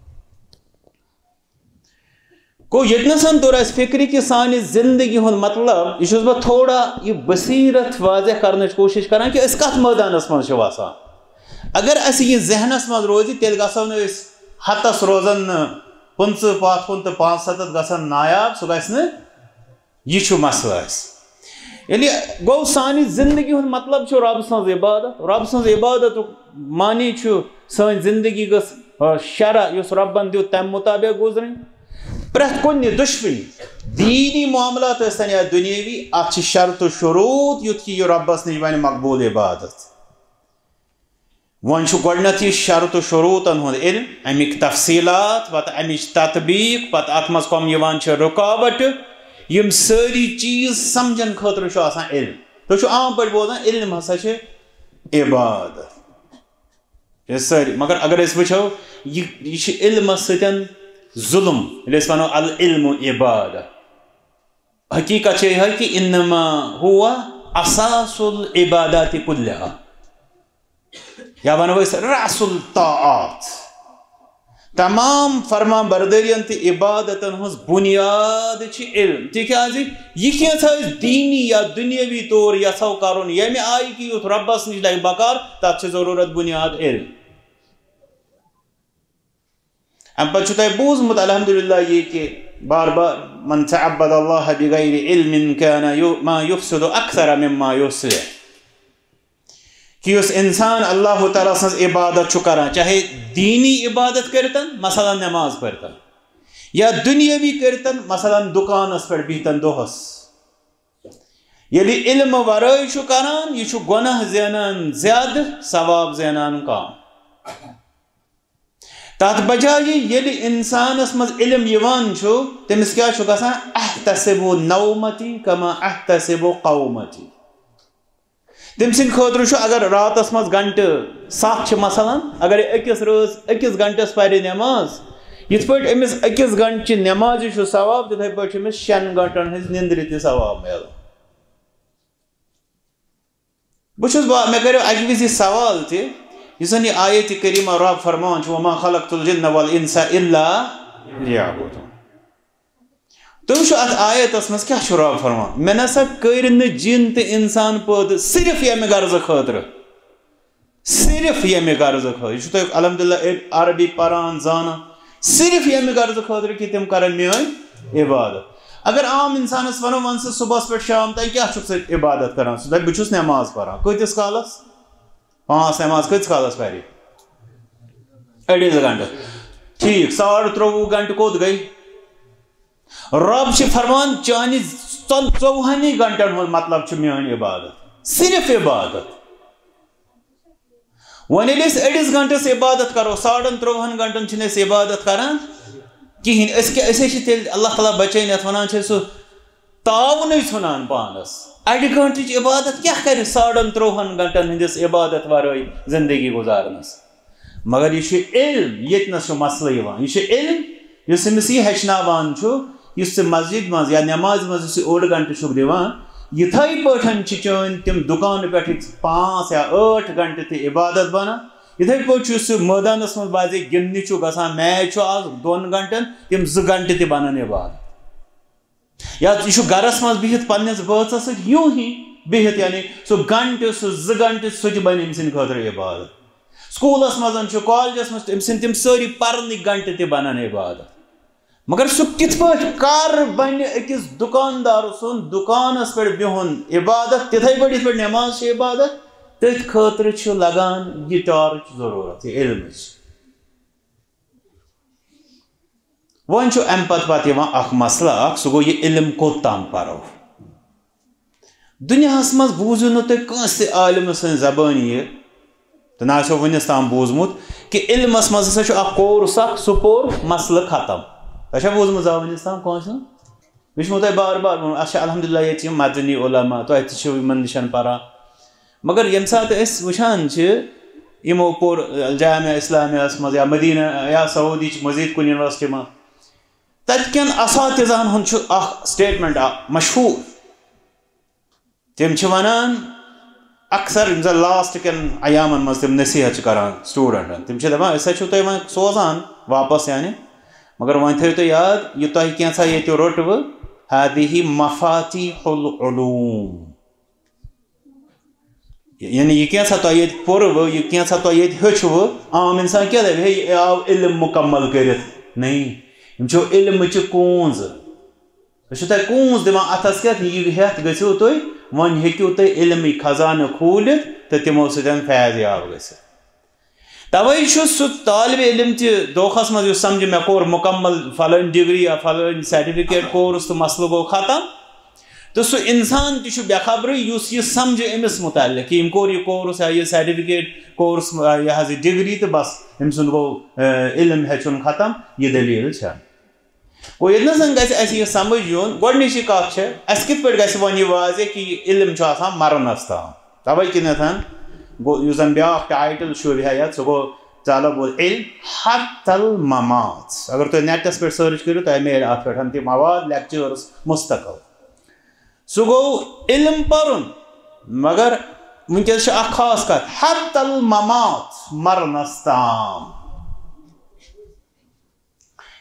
گوٚو ییٚتہِ نَسَن توٚر اَسہِ فِکرِ کہِ سانہِ زِندگی ہُنٛد مطلب، یہِ چھُس بہٕ تھوڑا یہِ بصیٖرت واضح کرنٕچ کوٗشِش کران کہِ أسۍ کَتھ مٲدانَس منٛز چھِ وَسان۔ اگر اَسہِ یہِ ذہنَس منٛز روزِ، تیٚلہِ گژھو نہٕ أسۍ ہَتَس روزن نہٕ، پٕنٛژٕہ پَتھ کُن تہٕ پانٛژھ سَتَتھ گژھن نایاب، سُہ گژھِ نہٕ۔ یہِ چھُ مسلہٕ اَسہِ۔ ییٚلہِ گوٚو سانہِ زِندگی ہُنٛد مطلب چھُ رۄب سٕنٛز عبادت، رۄب سٕنٛز عبادتُک معنی چھُ سٲنۍ زِندگی گٔژھ، آ، شرع یُس رۄبَن دیُت تَمہِ مُطابق گُزرٕنۍ۔ پرٛٮ۪تھ کُنہِ دُشوٕنی، دیٖنی معاملات ٲسۍتَن یا دُنیٲوی، اَتھ چھِ شرط و شروٗط، یُتھ کہِ یہِ رۄبَس نِش بَنہِ مقبوٗل عبادت۔ وۄنۍ چھُ گۄڈٕنیتھ یہِ شرط و شروٗطن ہُنٛد علم، اَمِکۍ تفصیٖلات، پتہٕ اَمِچ تطبیٖق، پتہٕ اَتھ منٛز کۄم یِوان چھِ رُکاوٹہٕ، یِم سٲری چیٖز سمجھن خٲطرٕ چھُ آسان علم۔ تُہۍ چھِو عام پٲٹھۍ بوزان، علم ہسا چھِ عبادت۔ یہِ سٲری، مگر اگر أسۍ وٕچھو، یہِ، یہِ چھِ علمس سۭتۍ ظُلم، ییٚلہِ أسۍ وَنو العلم عبادت۔ حقیقت چھِ یِہوٚے کہِ انما ہوا اساس العبادات کلہا، یا وَنو أسۍ رأس الطاعات۔ تمام فرمان بردٲرین تہٕ عبادتن ہٕنٛز بُنیاد چھِ علم، تِکیازِ یہِ کینٛژھا أسۍ دیٖنی یا دُنیٲوی طور یژھو کرُن، ییٚمہِ آیہِ کہِ یُتھ رۄبس نِش لگہِ بکار، تتھ چھِ ضروٗرت بُنیاد علم۔ اَمہِ پتہٕ چھُ تۄہہِ بوٗزمُت، الحمدللہ، یہِ کہِ بار بار، "من تعبد اللہ بغیر علم کان یو-، ما یفسد اکثر مما یصلح"، کہِ یُس انسان اللہ تعالیٰ سٕنٛز عبادت چھُ کران، چاہے دیٖنی عبادت کٔرِتن، مثلاً نماز پٔرِتن، یا دُنیٲوی کٔرِتن، مثلاً دُکانس پٮ۪ٹھ بِہتن دۄہس، ییٚلہِ علم ورٲے چھُ کران، یہِ چھُ گۄناہ زینان زیادٕ، ثواب زینان کم۔ تَتھ بجایہِ ییٚلہِ اِنسانَس منٛز علم یِوان چھُ، تٔمِس کیٛاہ چھُ گژھان؟ "احتسب نومتی کما احتسب قومتی۔" تٔمۍ سٕنٛدِ خٲطرٕ چھُ، اگر راتَس منٛز گھنٹہٕ ستھ چھِ مثلاً، اگر یہِ أکِس رٲژ أکِس گھنٹَس پَرِ نٮ۪ماز، یِتھ پٲٹھۍ أمِس أکِس گھنٹہٕ چہِ نٮ۪مازِ چھُ ثواب، تِتھَے پٲٹھۍ چھُ أمِس شٮ۪ن گھنٹَن ہٕنٛز نِندرِ تہِ ثواب میلان۔ بہٕ چھُس با-، مےٚ کَریو اَکہِ وِزِ یہِ سوال تہِ، یُس زَن یہِ آیتِ کریٖمہ رب فرماوان چھُ، "وما خلقت الجن والانس الا لیعبدون۔" تُہۍ وٕچھِو اَتھ آیتَس منٛز کیٛاہ چھُ رب فرماوان، "مےٚ نہ سا کٔرۍ نہٕ جِن تہٕ اِنسان پٲدٕ صرف ییٚمہِ غرضہٕ خٲطرٕ، صرف ییٚمہِ غرضہٕ خٲطرٕ۔" یہِ چھُ تۄہہِ الحمدللہ عربی پَران، زانان۔ صرف ییٚمہِ غرضہٕ خٲطرٕ کہِ تِم کَرَن میٛٲنۍ عبادت۔ اگر عام اِنسانَس وَنو، "وَن سا صُبحَس پٮ۪ٹھ شام تام کیٛاہ چھُکھ ژٕ عبادت کَران؟" سُہ دَپہِ، "بہٕ چھُس نٮ۪ماز پَران۔" کۭتِس کالَس؟ پانٛژھ نٮ۪ماز کۭتِس کالَس پَرِ؟ أڑِس گھنٹَس۔ ٹھیٖک، ساڑٕ ترٛوٚوُہ گھنٹہٕ کوٚت گٔے؟ رۄب چھِ فرمان، "چانہِ ژۄن-، ژوٚوُہَنٕے گھنٹَن ہُنٛد مطلب چھُ میٛٲنۍ عبادت، صرف عبادت۔" وۄنۍ ییٚلہِ أسۍ أڑِس گھنٹس عبادت کرو، ساڑن ترٛۆہن گھنٹن چھِنہٕ أسۍ عبادت کران کِہیٖنۍ۔ أسۍ کیٛاہ، أسۍ ہے چھِ تیٚلہِ، اللہ تعالیٰ بچٲیِن، یَتھ وَنان چھِ سُہ تعاونٕے ژھٕنان پانس۔ اَڑِ گھنٹٕچ عبادت کیٛاہ کرِ ساڑن ترٛۆہن گھنٹن ہٕنٛدِس عبادت ورٲے زندگی گُزارنس؟ مگر یہِ چھُ علم، ییٚتہِ نَس چھُ مسلہٕ یِوان۔ یہِ چھُ علم، یُس أمِس یہِ ہیٚچھناوان چھُ، یُس ژٕ مسجد منٛز یا نمازِ منٛز یُس یہِ اوٚڑ گھنٹہٕ چھُکھ دِوان، یِتھَے پٲٹھۍ چھِ چٲنۍ تِم دُکانہٕ پٮ۪ٹھٕکۍ پانٛژھ یا ٲٹھ گھنٹہٕ تہِ عبادت بنان۔ یِتھَے پٲٹھۍ چھُ سُہ مٲدانَس منٛز بعضے گِنٛدنہِ چھُ گژھان، میچ چھُ آز دۄن گھنٹَن، تِم زٕ گھنٹہٕ تہِ بنان عبادت۔ یا یہِ چھُ گرس منٛز بِہِتھ پننِس بٲژس سۭتۍ یوٗ ہی بِہِتھ، یعنی سُہ گنٹہٕ، سُہ زٕ گنٹہٕ، سُہ تہِ بنہِ أمۍ سٕنٛدِ خٲطرٕ عبادت۔ سکوٗلس منٛز چھُ، کالجس منٛز چھُ، أمۍ سٕنٛدۍ تِم سٲری پرنٕکۍ گنٹہٕ تہِ بنن عبادت۔ مگر سُہ کِتھ پٲٹھۍ، کر بنہِ أکِس دُکاندار سُنٛد دُکانس پٮ۪ٹھ بِہُن عبادت؟ تِتھے پٲٹھۍ یِتھ پٲٹھۍ نماز چھِ عبادت، تٔتھۍ خٲطرٕ چھُ لگان یہِ ٹارٕچ ضروٗرت، یہِ علمٕچ۔ وۄنۍ چھُ اَمہِ پتہٕ پتہٕ یِوان اکھ مسلہٕ اکھ، سُہ گوٚو یہِ علم کوٚت تام پرو۔ دُنیاہَس منٛز بوٗزِو نہٕ تُہۍ کٲنٛسہِ عالمہٕ سٕنٛزِ زبٲنۍ یہِ، تہٕ نہ آسیو وٕنِس تام بوٗزمُت، کہِ علمَس منٛز ہسا چھُ اکھ کورس اکھ، سُہ پوٚر، مسلہٕ ختم۔ تۄہہِ چھا بوٗزمُت زانٛہہ وٕنِس تام کٲنٛسہِ ہُنٛد؟ مےٚ چھُ تۄہہِ بار بار ووٚنمُت، اَسہِ چھِ الحمدللہ ییٚتہِ یِم مدنی علماء، تۄہہِ تہِ چھِو یِمَن نِش پَران۔ مگر ییٚمہِ ساتہٕ أسۍ وٕچھان چھِ، یِمو پوٚر جامعہ اسلامیہس منٛز یا مدینہ یا سعودی چہِ مزید کُنہِ یونیورسٹی منٛز، تَتہِ کٮ۪ن اساتذہن ہُنٛد چھُ اکھ statement اکھ مشہوٗر۔ تِم چھِ وَنان، اکثر یِم زَن لاسٹ کٮ۪ن ایامَن منٛز تِم نصیحت چھِ کران سٹوڈنٹن، تِم چھِ دَپان، أسۍ حظ چھِو تۄہہِ وۄنۍ سوزان واپس، یعنی، مگر وۄنۍ تھٲیِو تُہۍ یاد، یہِ تۄہہِ کینٛژھا ییٚتہِ روٚٹوٕ، هذه مفاتيح العلوم۔ یعنی یہِ کینٛژھا تۄہہِ ییٚتہِ پوٚروٕ، یہِ کینٛژھا تۄہہِ ییٚتہِ ہیوٚچھوٕ، عام انسان کیٛاہ دَپہِ، ہے، یہِ آو علم مُکمل کٔرِتھ؟ نہیں، یِم چھِو علمٕچہِ کونٛزٕ۔ أسۍ چھِو تۄہہِ کونٛز دِوان اَتھس کٮ۪تھ، یہِ ہٮ۪تھ گٔژھِو تُہۍ، وۄنۍ ہیٚکِو تُہۍ علمٕکۍ خزانہٕ کھوٗلِتھ تہٕ تِمو سۭتۍ فیض یاب گٔژھِتھ۔ توے چھُ سُہ طالب علم تہِ دھوکھس منٛز، یُس سمجھِ مےٚ کوٚر مُکمل فلٲنۍ ڈگری یا فلٲنۍ سرٹیفکیٹ کورس تہٕ مسلہٕ گوٚو ختم۔ تہٕ سُہ انسان تہِ چھُ بے خبرٕے، یُس یہِ سمجھِ أمِس مُتعلق، کہِ أمۍ کوٚر یہِ کورس یا یہِ سرٹیفکیٹ کورس، یہِ حظ یہِ ڈگری، تہٕ بس، أمۍ سُنٛد گوٚو، اے، علم ہیٚچھُن ختم۔ یہِ دٔلیٖل چھےٚ۔ گوٚو، ییٚتہِ نَس زَن گژھِ اَسہِ یہِ سَمٕجھ یُن، گۄڈٕنِچی کَتھ چھےٚ، اَسہِ کِتھ پٲٹھۍ گژھِ وۄنۍ یہِ واضح کہِ یہِ علم چھُ آسان مَرنَس تام؟ تَوَے کِنٮ۪تھ گوٚو، یُس زَن بیٛاکھ ٹایٹل شوٗبہِ ہا یَتھ، سُہ گوٚو طلب العلم حتی الممات۔ اگر تُہۍ نیٹَس پٮ۪ٹھ سٔرٕچ کٔرِو، تۄہہِ میلہِ اَتھ پٮ۪ٹھ تہِ مواد، لیکچٲرٕس مُستقل۔ سُہ گوٚو علم پَرُن، مگر وٕنکیٚس چھِ اَکھ خاص کَتھ، حتی الممات، مَرنَس تام۔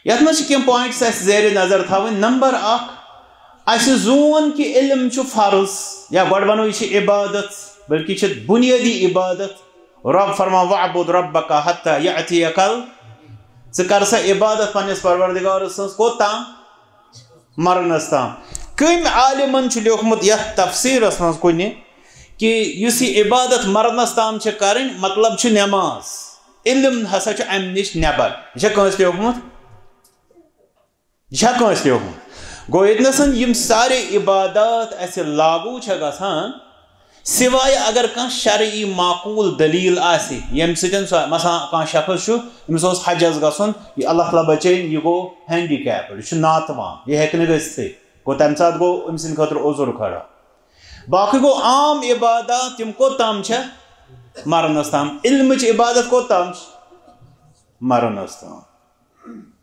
یَتھ منٛز چھِ کینٛہہ پوینٹس اَسہِ زیرِ نظر تھاوٕنۍ۔ نمبر اکھ، اَسہِ زون کہِ علم چھُ فرض، یا گۄڈٕ وَنو یہِ چھِ عبادت، بلکہِ یہِ چھِ بُنیٲدی عبادت۔ رۄب فرمان، "وَاعْبُدْ رَبَّكَ حَتَّى يَأْتِيَكَ ال-" ژٕ کر سا عبادت پننِس پروردگار سٕنٛز کوٚت تام؟ مَرنَس تام۔ کٔمۍ عالمن چھُ لیوٗکھمُت یَتھ تفسیٖرس منٛز کُنہِ کہِ یُس یہِ عبادت مَرنَس تام چھِ کَرٕنۍ، مطلب چھُ نٮ۪ماز؟ علم ہسا چھُ اَمہِ نِش نٮ۪بر۔ یہِ چھا کٲنٛسہِ لیوٗکھمُت؟ یہِ چھا کٲنٛسہِ لیوٗکھمُت؟ گوٚو، ییٚتہِ نَسَن یِم سارے عبادات اَسہِ لاگوٗ چھےٚ گژھان، سوائے اگر کانٛہہ شرعی معقوٗل دٔلیٖل آسہِ، ییٚمہِ سۭتۍ سُہ، مثلاً، کانٛہہ شخص چھُ، أمِس اوس حجس گژھُن، یہِ اللہ تعالیٰ بچٲیِن، یہِ گوٚو ہینڈی کیپڈ، یہِ چھُ ناتوان، یہِ ہیٚکہِ نہٕ گٔژھتھٕے۔ گوٚو، تَمہِ ساتہٕ گوٚو أمۍ سٕنٛدِ خٲطرٕ عذر کھڑا۔ باقٕے گوٚو عام عبادات، تِم کوٚت تام چھےٚ؟ مَرنَس تام۔ علمٕچ عبادت کوٚت تام چھِ؟ مَرنَس تام۔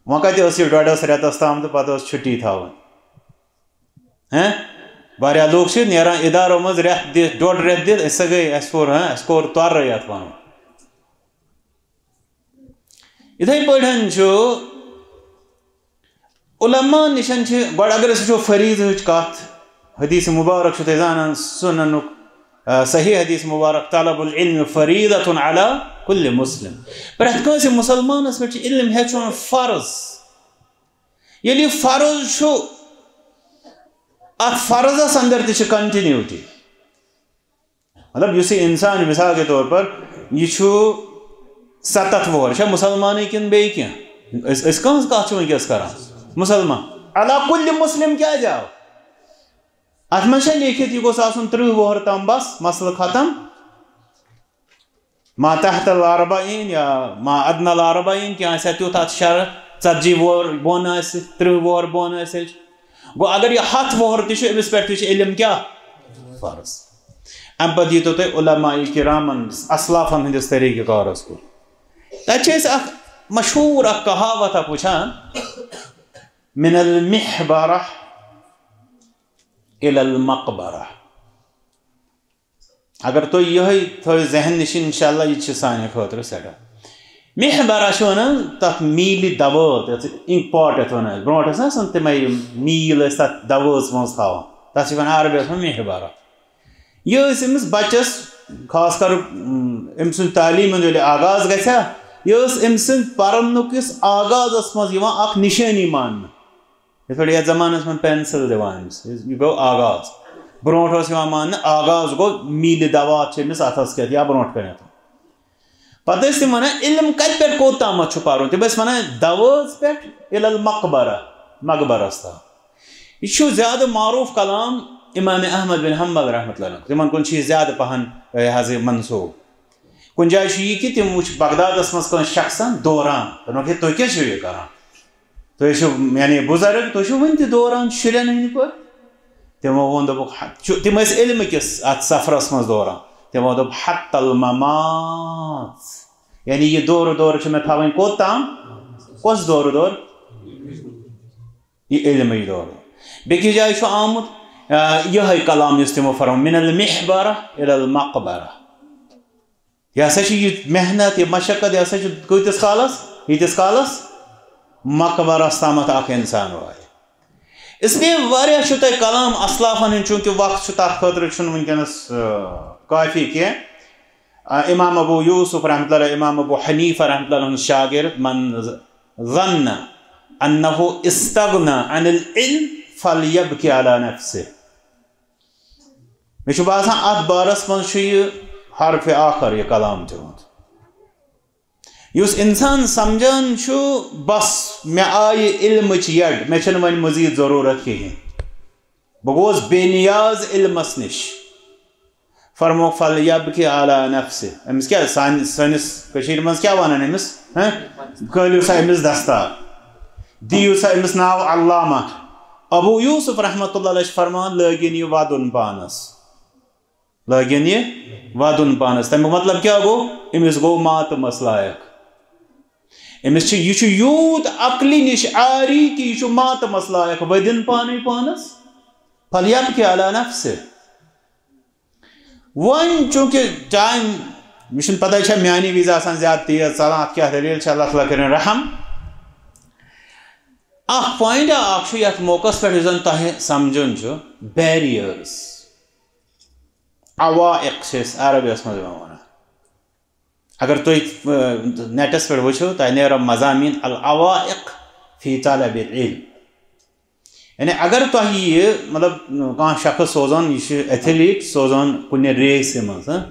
وۄنۍ کَتہِ ٲس یہِ ڈۄڈَس رٮ۪تَس تام تہٕ پَتہٕ ٲس چھُٹی تھاوٕنۍ؟ ہیں؟ واریاہ لوٗکھ چھِ نیران اِدارو منٛز رٮ۪تھ دِتھ، ڈۄڈ رٮ۪تھ دِتھ، أسۍ سا گٔے، اَسہِ کوٚر، ہیں، اَسہِ کوٚر تۄرٕ یَتھ وَنُن۔ یِتھَے پٲٹھۍ چھُ علماء نِشَن چھِ، گۄڈٕ اگر أسۍ وٕچھو فریٖضہٕچ کَتھ، حدیث مبارک چھُ تُہۍ زانان، سُننُک، آ، صحیح حدیث مبارک، "طلب العلم فريضة على كل مسلم"۔ پرٛٮ۪تھ کٲنٛسہِ مُسلمانَس پٮ۪ٹھ چھُ علم ہیٚچھُن فرض۔ ییٚلہِ یہِ فرض چھُ، اَتھ فرضَس اندر تہِ چھِ continuity۔ مطلب، یُس یہِ اِنسان، مثال کے طور پر، یہِ چھُ سَتَتھ وُہُر، یہِ چھا مُسلمانٕے کِنہٕ بیٚیہِ کینٛہہ؟ أسۍ، أسۍ کٕہٕنٛز کَتھ چھِ وٕنکیٚس کران؟ مُسلمان۔ علی کُلہِ مُسلِم کیٛازِ آو؟ اَتھ منٛز چھا لیکھِتھ یہِ گوٚژھ آسُن تٕرٛہ وُہُر تام، بس، مسلہٕ ختم؟ ما تحت الاربعین یا ما ادنى الاربعین، کینٛہہ آسہِ ہا تیُتھ، اتھ شرح ژتجی وُہر بۄن آسہِ، ترٕٛہ وُہر بۄن آسہِ۔ گوٚو اگر یہِ ہتھ وُہر تہِ چھُ، أمِس پٮ۪ٹھ تہِ چھُ علم کیٛاہ؟ فرض۔ امہِ پتہٕ ییٖتو تۄہہِ علماء کرامن، اسلافن ہٕنٛدِس طریٖقہٕ کارس کُن۔ تتہِ چھِ أسۍ اکھ مشہوٗر اکھ کہاوت اکھ وٕچھان، من المحبرة إلى المقبرة۔ اگر تُہۍ یِہوٚے تھٲیِو ذہن نِش، انشاءاللہ یہِ تہِ چھِ سانہِ خٲطرٕ سٮ۪ٹھاہ۔ محبرہ چھِ وَنان تَتھ میٖلہِ دَوٲژ، یَتھ اِنک پاٹ یَتھ وَنان ٲسۍ۔ برونٛٹھ ٲسۍ نہ آسان تِمَے میٖل ٲسۍ تَتھ دَوٲژ منٛز تھاوان۔ تَتھ چھِ وَنان عربی یَتھ منٛز محبرہ۔ یہِ ٲسۍ أمِس بَچَس، خاص کر، اۭں، أمۍ سٕنٛز تعلیٖم ہُنٛد ییٚلہِ آغاز گژھِ ہا، یہِ ٲس أمۍ سٕنٛدِ پَرنُک یُس آغازَس منٛز یِوان اَکھ نِشٲنی ماننہٕ۔ یِتھ پٲٹھۍ یَتھ زمانَس منٛز پینسل دِوان أمِس، یہِ گوٚو آغاز۔ برونٛٹھ اوس یِوان ماننہٕ آغاز گوٚو میٖلہِ دَوات چھِ أمِس اَتھَس کٮ۪تھ یا برونٛٹھ کَنٮ۪تھ۔ پَتہٕ ٲسۍ تِم وَنان، علم کَتہِ پٮ۪ٹھ کوٚت تامَتھ چھُ پَرُن؟ تِم ٲسۍ وَنان، دَوٲژ پٮ۪ٹھ اِلَل مقبرہ، مقبرَس تام۔ یہِ چھُ زیادٕ معروٗف کلام امام احمد بن حنبل رحمۃ اللہ علیہ۔ تِمَن کُن چھُ یہِ زیادٕ پَہَن، یہِ حظ، یہِ منسوٗب۔ کُنہِ جایہِ چھُ یہِ کہِ تِم وٕچھ بغدادَس منٛز کٲنٛسہِ شخصَن دوران۔ تِمَن ووٚن، "ہے، تُہۍ کیٛاہ چھِو یہِ کَران؟" تُہۍ ٲسِو، یعنی بُزرٕگ، تُہۍ چھِو وٕنہِ تہِ دوران شُرٮ۪ن ہٕنٛدِ پٲٹھۍ؟ تِمو ووٚن، دوٚپُکھ، ہا، چھُ، تِم ٲسۍ علمہٕ کِس اَتھ سفرَس منٛز دوران۔ تِمو دوٚپ، "حتی الممات"، یعنی یہِ دورٕ دورٕ چھِ مےٚ تھاوٕنۍ کوٚت تام؟ کۄس دورٕ دورٕ؟ یہِ علمٕچ دورٕ۔ بیٚکِس جایہِ چھُ آمُت، آ، یِہوٚے کلام یُس تِمو فرموو، "من المحبرہ الی المقبرہ"۔ یہِ ہسا چھِ یہِ محنت، یہِ مشقت، یہِ ہسا چھِ کۭتِس کالس؟ ییٖتِس کالس مقبرس تامتھ اکھ انسان واتہِ۔ اس لیے واریاہ چھُ تۄہہِ کلام اسلافن ہُنٛد، چوٗنٛکہِ وقت چھُ تتھ خٲطرٕ چھُنہٕ وٕنکیٚنس، آ، کافی کینٛہہ۔ آ، امام ابو یوسف رحمۃ اللہ علیہ، امام ابو حنیفہ رحمۃ اللہ علیہ ہُنٛد شاگرد، "من ظن انہ استغنى عن العلم فلیبک علی نفسہ"۔ مےٚ چھُ باسان، اَتھ بارَس منٛز چھُ یہِ حرفِ آخر، یہِ کلام تہِ ووٚنمُت۔ یُس اِنسان سَمجھان چھُ، بَس، مےٚ آیہِ علمٕچ یَڈ، مےٚ چھَنہٕ وۄنۍ مٔزیٖد ضروٗرت کِہیٖنۍ، بہٕ گوس بے نیاز علمَس نِش۔ فرمووُکھ، "فَلْيَبْكِ عَلَى نَفْسِهِ"۔ أمِس کیٛاہ، سانہِ، سٲنِس کٔشیٖرِ منٛز کیٛاہ وَنان أمِس؟ ہہ؟ کھٲلِو سا أمِس دَستار، دِیِو سا أمِس ناو علامہ۔ ابو یوسف رحمتہ اللہ علیہ چھِ فرمان، لٲگِن یہِ وَدُن پانَس۔ لٲگِن یہِ وَدُن پانَس۔ تَمیُک مطلب کیٛاہ گوٚو؟ أمِس گوٚو ماتمَس لایق۔ أمِس چھِ، یہِ چھُ یوٗت عقلہِ نِش عاری کہِ یہِ چھُ ماتمَس لایق، وَدِن پانَے پانَس۔ فَلْيَبْكِ عَلَى نَفْسِهِ۔ وۄنۍ چوٗنٛکہِ ٹایم، مےٚ چھُنہٕ پَتہ، یہِ چھا میٛانہِ وِزِ آسان زیادٕ تیز ژَلان، اَتھ کیٛاہ دٔلیٖل چھِ، اللہ تعالیٰ کٔرِن رحم۔ اَکھ پویِنٛٹ اَکھ چھُ یَتھ موقعَس پٮ۪ٹھ، یُس زَن تۄہہِ سَمجھُن چھُ، بیریئرٕز، عوائق چھِ أسۍ عربیَس منٛز یِوان وَنان۔ اگر تُہۍ، اہ، نیٹَس پٮ۪ٹھ وٕچھِو، تۄہہِ نیرو مضامین العوائق فی طلب العلم۔ یعنی اگر تۄہہِ یہِ، مطلب، کانٛہہ شخص سوزان، یہِ چھُ ایتھلیٖٹ سوزان کُنہِ ریسہِ منٛز، ہہ؟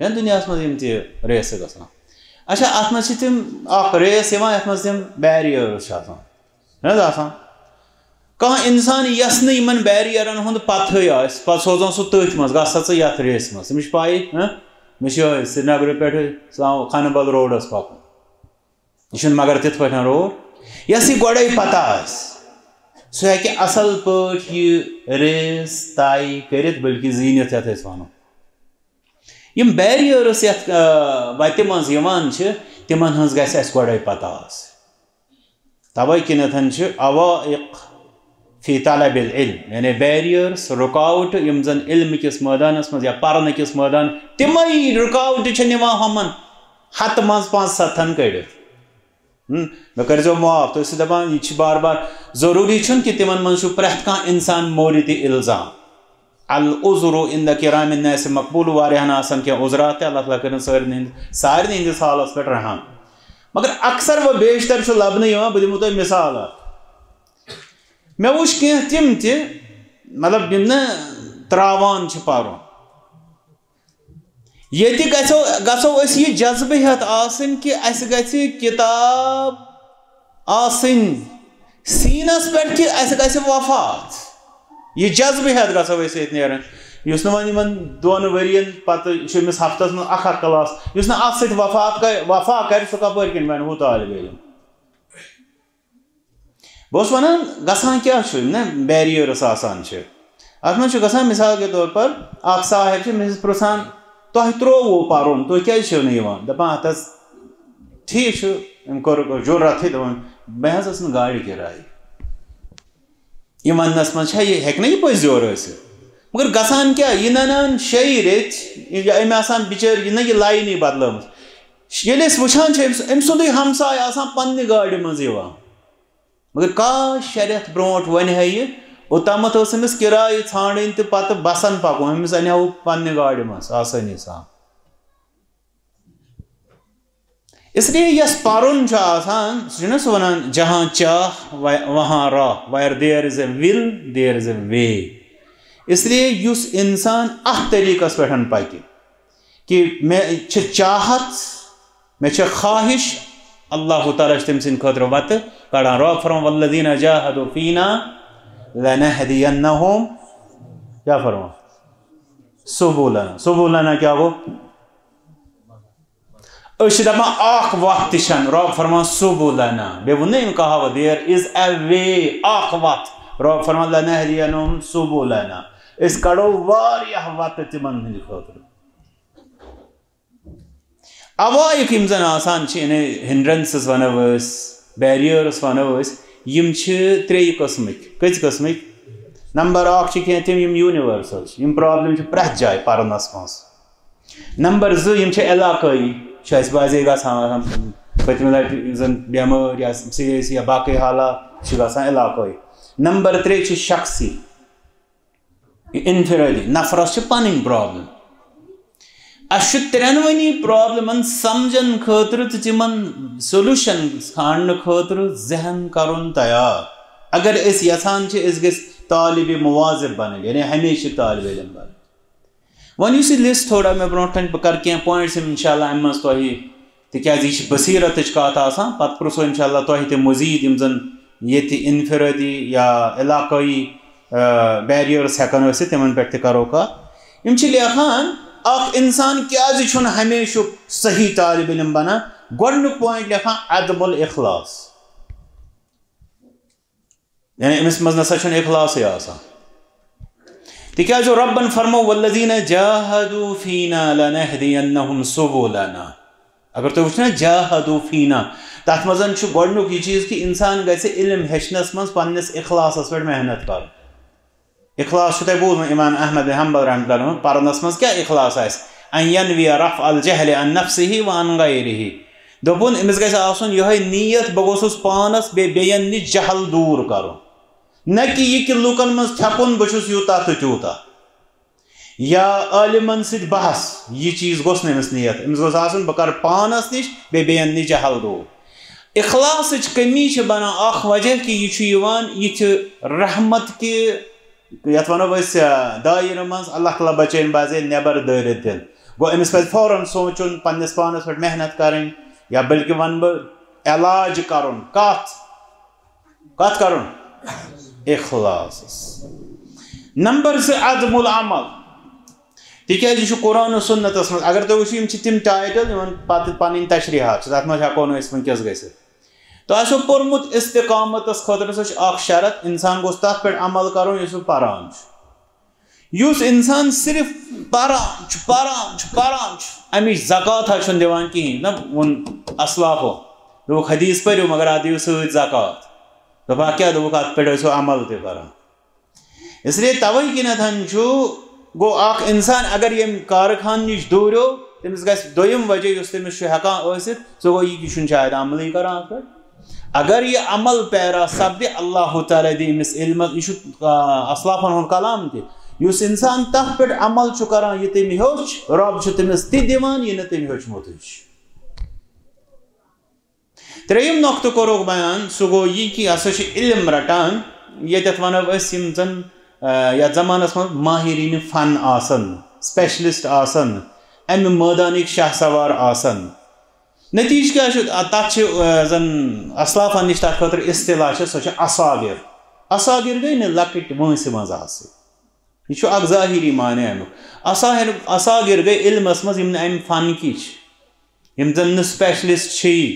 یا دُنیاہَس منٛز یِم تہِ ریسہٕ گژھان۔ اچھا، اَتھ منٛز چھِ تِم اَکھ ریس یِوان، یَتھ منٛز تِم بیریئرٕز چھِ آسان۔ چھِنہٕ حظ آسان؟ کانٛہہ اِنسان یَس نہٕ یِمَن بیریئرَن ہُنٛد پَتہٕے آسہِ، پَتہٕ سوزان سُہ تٔتھۍ منٛز، "گژھ سا ژٕ یَتھ ریسہِ منٛز"۔ تٔمِس چھِ پَیی، ہہ؟ مےٚ چھِ یِہوٚے سرینگرٕ پٮ۪ٹھٕ سُہ آو خانہٕ بل روڈَس پَکُن۔ یہِ چھُنہٕ مگر تِتھ پٲٹھۍ روڈ۔ یَس یہِ گۄڈَے پَتہ آسہِ، سُہ ہیٚکہِ اَصٕل پٲٹھۍ یہِ ریس طے کٔرِتھ، بلکہِ زیٖنِتھ، یَتھ أسۍ وَنو۔ یِم بیریئرٕز یَتھ، آ، وَتہِ منٛز یِوان چھِ، تِمَن ہٕنٛز گژھِ اَسہِ گۄڈَے پَتہ آسٕنۍ۔ تَوَے کِنٮ۪تھ چھِ عوائق فی طلب العلم، یعنی بیریئرٕز، رُکاوٹہٕ، یِم زَن علمہٕ کِس مٲدانَس منٛز یا پَرنہٕ کِس مٲدان، تِمَے رُکاوٹہٕ چھِ نِوان ہُمَن ہَتہٕ منٛز پانٛژھ سَتَن کٔڑِتھ۔ ہم، مےٚ کٔرۍزیو معاف، تُہۍ ٲسِو دَپان، یہِ چھِ بار بار، ضروٗری چھُنہٕ کہِ تِمَن منٛز چھُ پرٛٮ۪تھ کانٛہہ اِنسان مورد الزام۔ العذر عند کرام الناس مقبول، واریاہَن آسَن کینٛہہ عذرات تہِ، اللہ تعالیٰ کٔرِن سارنٕے ہِنٛدِ، سارنٕے ہِنٛدِس حالَس پٮ۪ٹھ رحم۔ مگر اکثر و بیشتر چھُ لَبنہٕ یِوان، بہٕ دِمو تۄہہِ مِثال اَکھ۔ مےٚ وٕچھ کینٛہہ تِم تہِ، مطلب، یِم نہٕ ترٛاوان چھِ پَرُن۔ ییٚتہِ گژھو، گژھو أسۍ یہِ جذبہٕ ہٮ۪تھ آسٕنۍ کہِ اَسہِ گژھِ کِتاب آسٕنۍ سیٖنَس پٮ۪ٹھ کہِ اَسہِ گژھِ وفات۔ یہِ جذبہٕ ہٮ۪تھ گژھو أسۍ ییٚتہِ نیرٕنۍ۔ یُس نہٕ وۄنۍ یِمن دۄن ؤرین پتہٕ چھُ أمِس ہفتس منٛز اکھ اکھ کلاس، یُس نہٕ اتھ سۭتۍ وفا کرِ، وفا کرِ، سُہ کپٲرۍ کِنۍ وۄنۍ ہُہ طالب علم؟ بہٕ اوسُس وَنان، گژھان کیٛاہ چھُ، یِم نا barriers آسان چھِ۔ اَتھ منٛز چھُ گژھان، مثال کے طور پر، اَکھ صاحب چھُ، مےٚ چھُس پرٛژھان، "تۄہہِ ترٛووُ پَرُن، تُہۍ کیٛازِ چھِو نہٕ یِوان؟" دَپان، "اَتھ حظ، ٹھیٖک چھُ، أمۍ کوٚر جُرتھٕے، دوٚپُن، مےٚ حظ ٲس نہٕ گاڑِ کِراے۔" یہِ وَننَس منٛز چھا، یہِ ہیٚکہِ نہ یہِ پٔزۍ یورٕ ٲسِتھ؟ مگر گژھان کیٛاہ، یہِ نَنان شیٚیہِ ریٚتۍ، یہِ، أمۍ آسان بِچٲرۍ، یہِ نہ یہِ لاینٕے بدلٲومٕژ۔ ییٚلہِ أسۍ وٕچھان چھِ، أمۍ سُہ-، أمۍ سُنٛدُے ہمساے آسان پننہِ گاڑِ منٛز یِوان۔ مگر کاش شےٚ رٮ۪تھ برونٛٹھ وَنہِ ہا یہِ، اوٚتامَتھ ٲس أمِس کِرایہِ ژھانٛڈٕنۍ تہٕ پَتہٕ بَسَن پَکُن، أمِس اَنہِ ہا ہُہ پننہِ گاڑِ منٛز آسٲنی سان۔ اس لیے یۄس پَرُن چھُ آسان، سُہ چھُنہ سُہ وَنان، "جہاں چاہ و-، وہاں راہ"، where there is a will, there is a way۔ اس لیے یُس اِنسان اَتھ طریٖقَس پٮ۪ٹھ پَکہِ، کہِ مےٚ چھِ چاہت، مےٚ چھِ خواہش، اللہ تعالیٰ چھُ تٔمۍ سٕنٛدِ خٲطرٕ وَتہٕ کَڑان۔ رۄب فرمان، "والذین جاہدوا فینا لنہدینہم"، کیٛاہ فرمان؟ سبلنا۔ سبلنا کیٛاہ گوٚو؟ أسۍ چھِ دَپان، اَکھ وَتھ تہِ چھَنہٕ۔ رۄب فرمان، سبلنا۔ بیٚیہِ ووٚن نہ أمۍ کہاوت، "There is a way"، اَکھ وَتھ۔ رۄب فرمان، "لنہدینہم سبلنا"۔ أسۍ کَڑو واریاہ وَتہٕ تِمَن ہٕنٛدِ خٲطرٕ۔ عوائق یِم زَن آسان چھِ، یعنی hindrances وَنو أسۍ، barriers وَنو أسۍ، یِم چھِ ترٛیٚیہِ قٕسمٕکۍ۔ کٔژِ قٕسمٕکۍ؟ نمبر اَکھ چھِ کینٛہہ تِم، یِم universal چھِ، یِم problem چھِ پرٛٮ۪تھ جایہِ پَرنَس منٛز۔ نمبر زٕ، یِم چھِ علاقٲیی، چھُ اَسہِ بعضے گژھان، آسان پٔتمہِ لَٹہِ یُس زَن بٮ۪مٲرۍ یا سیٲسی یا باقٕے حالات چھِ گژھان علاقٲیی۔ نمبر ترٛےٚ چھِ شخصی۔ یہِ انفرٲدی نفرس چھِ پنٕنۍ problem۔ اَسہِ چھُ ترٛٮ۪نوٕنی problemن سمجھن خٲطرٕ تہٕ تِمن solution ژھانڈنہٕ خٲطرٕ ذہن کرُن تیار۔ اگر أسۍ یژھان چھِ، أسۍ گٔژھۍ طالب مواظب بنٕنۍ، یعنی ہمیشہِ طالب علم بنٕنۍ۔ وۄنۍ یُس یہِ list تھوڑا مےٚ برونٛٹھ کَنہِ، بہٕ کَرٕ کینٛہہ points یِم انشاءاللہ اَمہِ منٛز تۄہہِ تِکیٛازِ یہِ چھِ بصیٖرتٕچ کَتھ آسان۔ پَتہٕ پرٛژھو اِنشاء اللہ تۄہہِ تہِ مٔزیٖد یِم زَن ییٚتہِ انفرٲدی یا علاقٲیی، آ، barriers ہٮ۪کَن ٲسِتھ، تِمَن پٮ۪ٹھ تہِ کَرو کَتھ۔ یِم چھِ لیکھان، اَکھ اِنسان کیٛازِ چھُنہٕ ہمیشُک صحیح طالب علم بَنان؟ گۄڈٕنیُک point لیکھان، عدم الاخلاص۔ یعنی أمِس منٛز نسا چھُنہٕ اخلاصٕے آسان۔ تِکیٛازِ رۄبن فرموو، "والذین جاہدوا فینا لنہدینہم سبلنا۔" اگر تُہۍ وٕچھِو نا، "جاہدوا فینا"، تَتھ منٛز چھُ گۄڈٕنیُک یہِ چیٖز کہِ اِنسان گژھِ علم ہیٚچھنَس منٛز پنٛنِس اخلاصَس پٮ۪ٹھ محنت کَرُن۔ اخلاص چھُ تۄہہِ بوٗزمُت، امام احمد بن حنبل رحمۃ اللہ علیہ، پرنس منٛز کیٛاہ اخلاص آسہِ؟ ان ینوی رفع الجہل عن نفسہ و عن غیرہ۔ دوٚپُن، أمِس گژھِ آسُن یِہوٚے نیت، بہٕ گوٚژھُس پانس بیٚیہِ بیٚین نِش جہل دوٗر کرُن۔ نہ کہِ یہِ کہِ لوٗکن منٛز تھٮ۪کُن، بہٕ چھُس یوٗتاہ تہٕ تیوٗتاہ۔ یا عالمن سۭتۍ بحث، یہِ چیٖز گوٚژھ نہٕ أمِس نیت۔ أمِس گوٚژھ آسُن، بہٕ کرٕ پانس نِش بیٚیہِ بیٚین نِش جہل دوٗر۔ اخلاصٕچ کمی چھِ بنان اکھ وجہ کہِ یہِ چھُ یِوان، یہِ چھِ رحمت کہِ، یَتھ وَنو أسۍ، آ، دایرٕ منٛز، اللہ تعالیٰ بچٲیِن بعضے نٮ۪بر دٲرِتھ دِن۔ گوٚو أمِس پَزِ فوراً سونٛچُن، پنٛنِس پانَس پٮ۪ٹھ محنت کَرٕنۍ، یا بلکہِ وَنہٕ بہٕ علاج کَرُن۔ کَتھ؟ کَتھ کَرُن؟ اخلاصَس۔ نمبر زٕ، عدم العمل۔ تِکیٛازِ یہِ چھُ قرآن و سُنتَس منٛز، اگر تُہۍ وٕچھِو، یِم چھِ تِم title، یِمَن پَتہٕ پَنٕنۍ تشریحات چھِ، تَتھ منٛز ہٮ۪کو نہٕ أسۍ وٕنکیٚس گٔژھِتھ۔ تۄہہِ آسیو پوٚرمُت، استقامتس خٲطرٕ سُہ چھُ اکھ شرط، انسان گوٚژھ تتھ پٮ۪ٹھ عمل کرُن یُس سُہ پران چھُ۔ یُس انسان صرف پران چھُ، پران چھُ، پران چھُ، امِچ زکات ہا چھُنہٕ دِوان کِہیٖنۍ۔ نہ ووٚن اسلافو، دوٚپُکھ، "حدیث پٔرِو، مگر اتھ دِیِو سۭتۍ زکات۔" دوٚپُکھ، "کیٛاہ؟" دوٚپُکھ، "اتھ پٮ۪ٹھ ٲسِو عمل تہِ کران۔" اس لیے توے کِنیتھ چھُ، گوٚو اکھ انسان اگر ییٚمہِ کارخانہٕ نِش دوٗریو، تٔمِس گژھِ دوٚیِم وجہ یُس تٔمِس چھُ ہٮ۪کان ٲسِتھ، سُہ گوٚو یہِ کہِ چھُنہٕ شاید عملٕے کران اتھ پٮ۪ٹھ۔ اگر یہِ عمل پیرا سپدِ، اللہ تعالیٰ دِ أمِس علمس، یہِ چھُ، آ، اسلافن ہُنٛد کلام تہِ، یُس انسان تتھ پٮ۪ٹھ عمل چھُ کران، یہِ تٔمۍ ہیوٚچھ، رۄب چھُ تٔمِس تہِ دِوان، یہِ نہٕ تٔمۍ ہیوٚچھمُتٕے چھُ۔ ترٛیٚیِم نۄقطہٕ کوٚرُکھ بیان، سُہ گوٚو یہِ کہِ یہِ ہسا چھُ علم رٹان، ییٚتٮ۪تھ وَنو أسۍ یِم زَن، آ، یَتھ زمانَس منٛز ماہریٖنہِ فن آسَن، specialist آسَن، اَمہِ مٲدانٕکۍ شاہ سوار آسَن۔ نتیٖجہٕ کیٛاہ چھُ؟ آ، تَتھ چھِ، آ، زَن اسلافَن نِش تَتھ خٲطرٕ اصطلاح چھِ، سۄ چھِ اصاغر۔ اصاغر گٔے نہٕ لۄکٕٹۍ وٲنٛسہِ منٛز آسٕنۍ۔ یہِ چھُ اکھ ظٲہِری معنی اَمیُک۔ اصاہر-، اصاغر گٔے علمس منٛز یِم نہٕ اَمہِ فن کِتۍ چھِ، یِم زن نہٕ specialist چھِ۔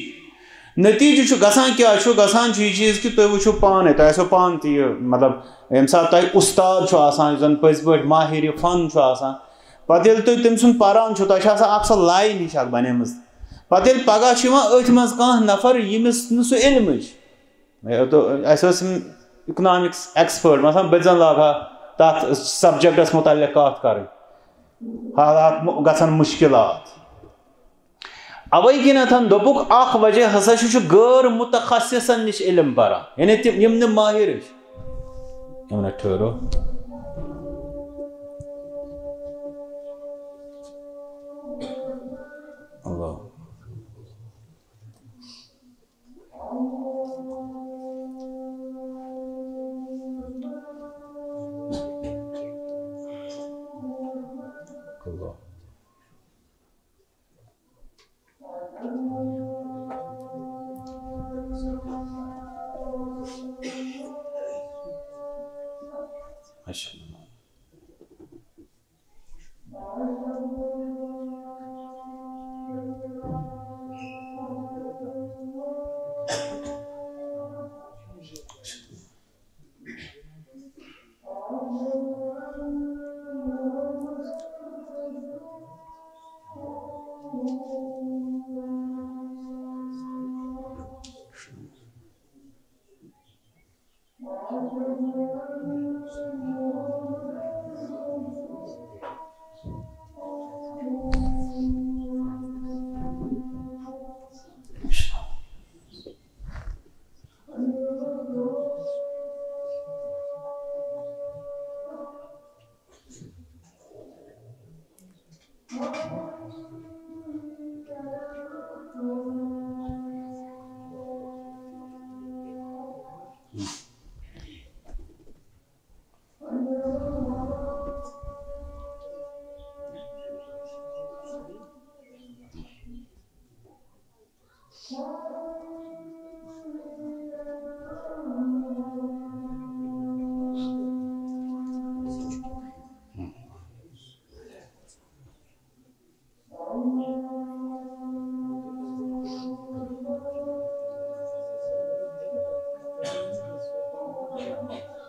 نتیٖجہٕ چھُ گژھان کیٛاہ؟ چھُ گژھان چھُ یہِ چیٖز کہِ تُہۍ وٕچھِو پانے، تۄہہِ آسیو پانہٕ تہِ یہِ، مطلب، ییٚمہِ ساتہٕ تۄہہِ اُستاد چھُ آسان، یُس زن پٔزۍ پٲٹھۍ ماہرِ فن چھُ آسان، پتہٕ ییٚلہِ تُہۍ تٔمۍ سُنٛد پران چھُو، تۄہہِ چھِ آسان اکھ سۄ line ہِش اکھ بنیمٕژ۔ پتہٕ ییٚلہِ پگاہ چھُ یِوان أتھۍ منٛز کانٛہہ نفر، ییٚمِس نہٕ سُہ علمٕچ، مےٚ دوٚپ، اَسہِ ٲس یِم economics expert، مثلاً، بہٕ تہِ زَن لاگہٕ ہا تَتھ subjectس مُتعلِق کَتھ کَرٕنۍ۔ حالات مُ-، گژھن مُشکِلات۔ اَوَے کِنٮ۪تھ دوٚپُکھ، اَکھ وجہ ہسا چھُ، چھُ غٲر مُتخصصن نِش علم پَران، یعنی تِم، یِم نہٕ ماہر ٲسۍ۔ یِم نہ ٹھٔہرو۔ اللہ۔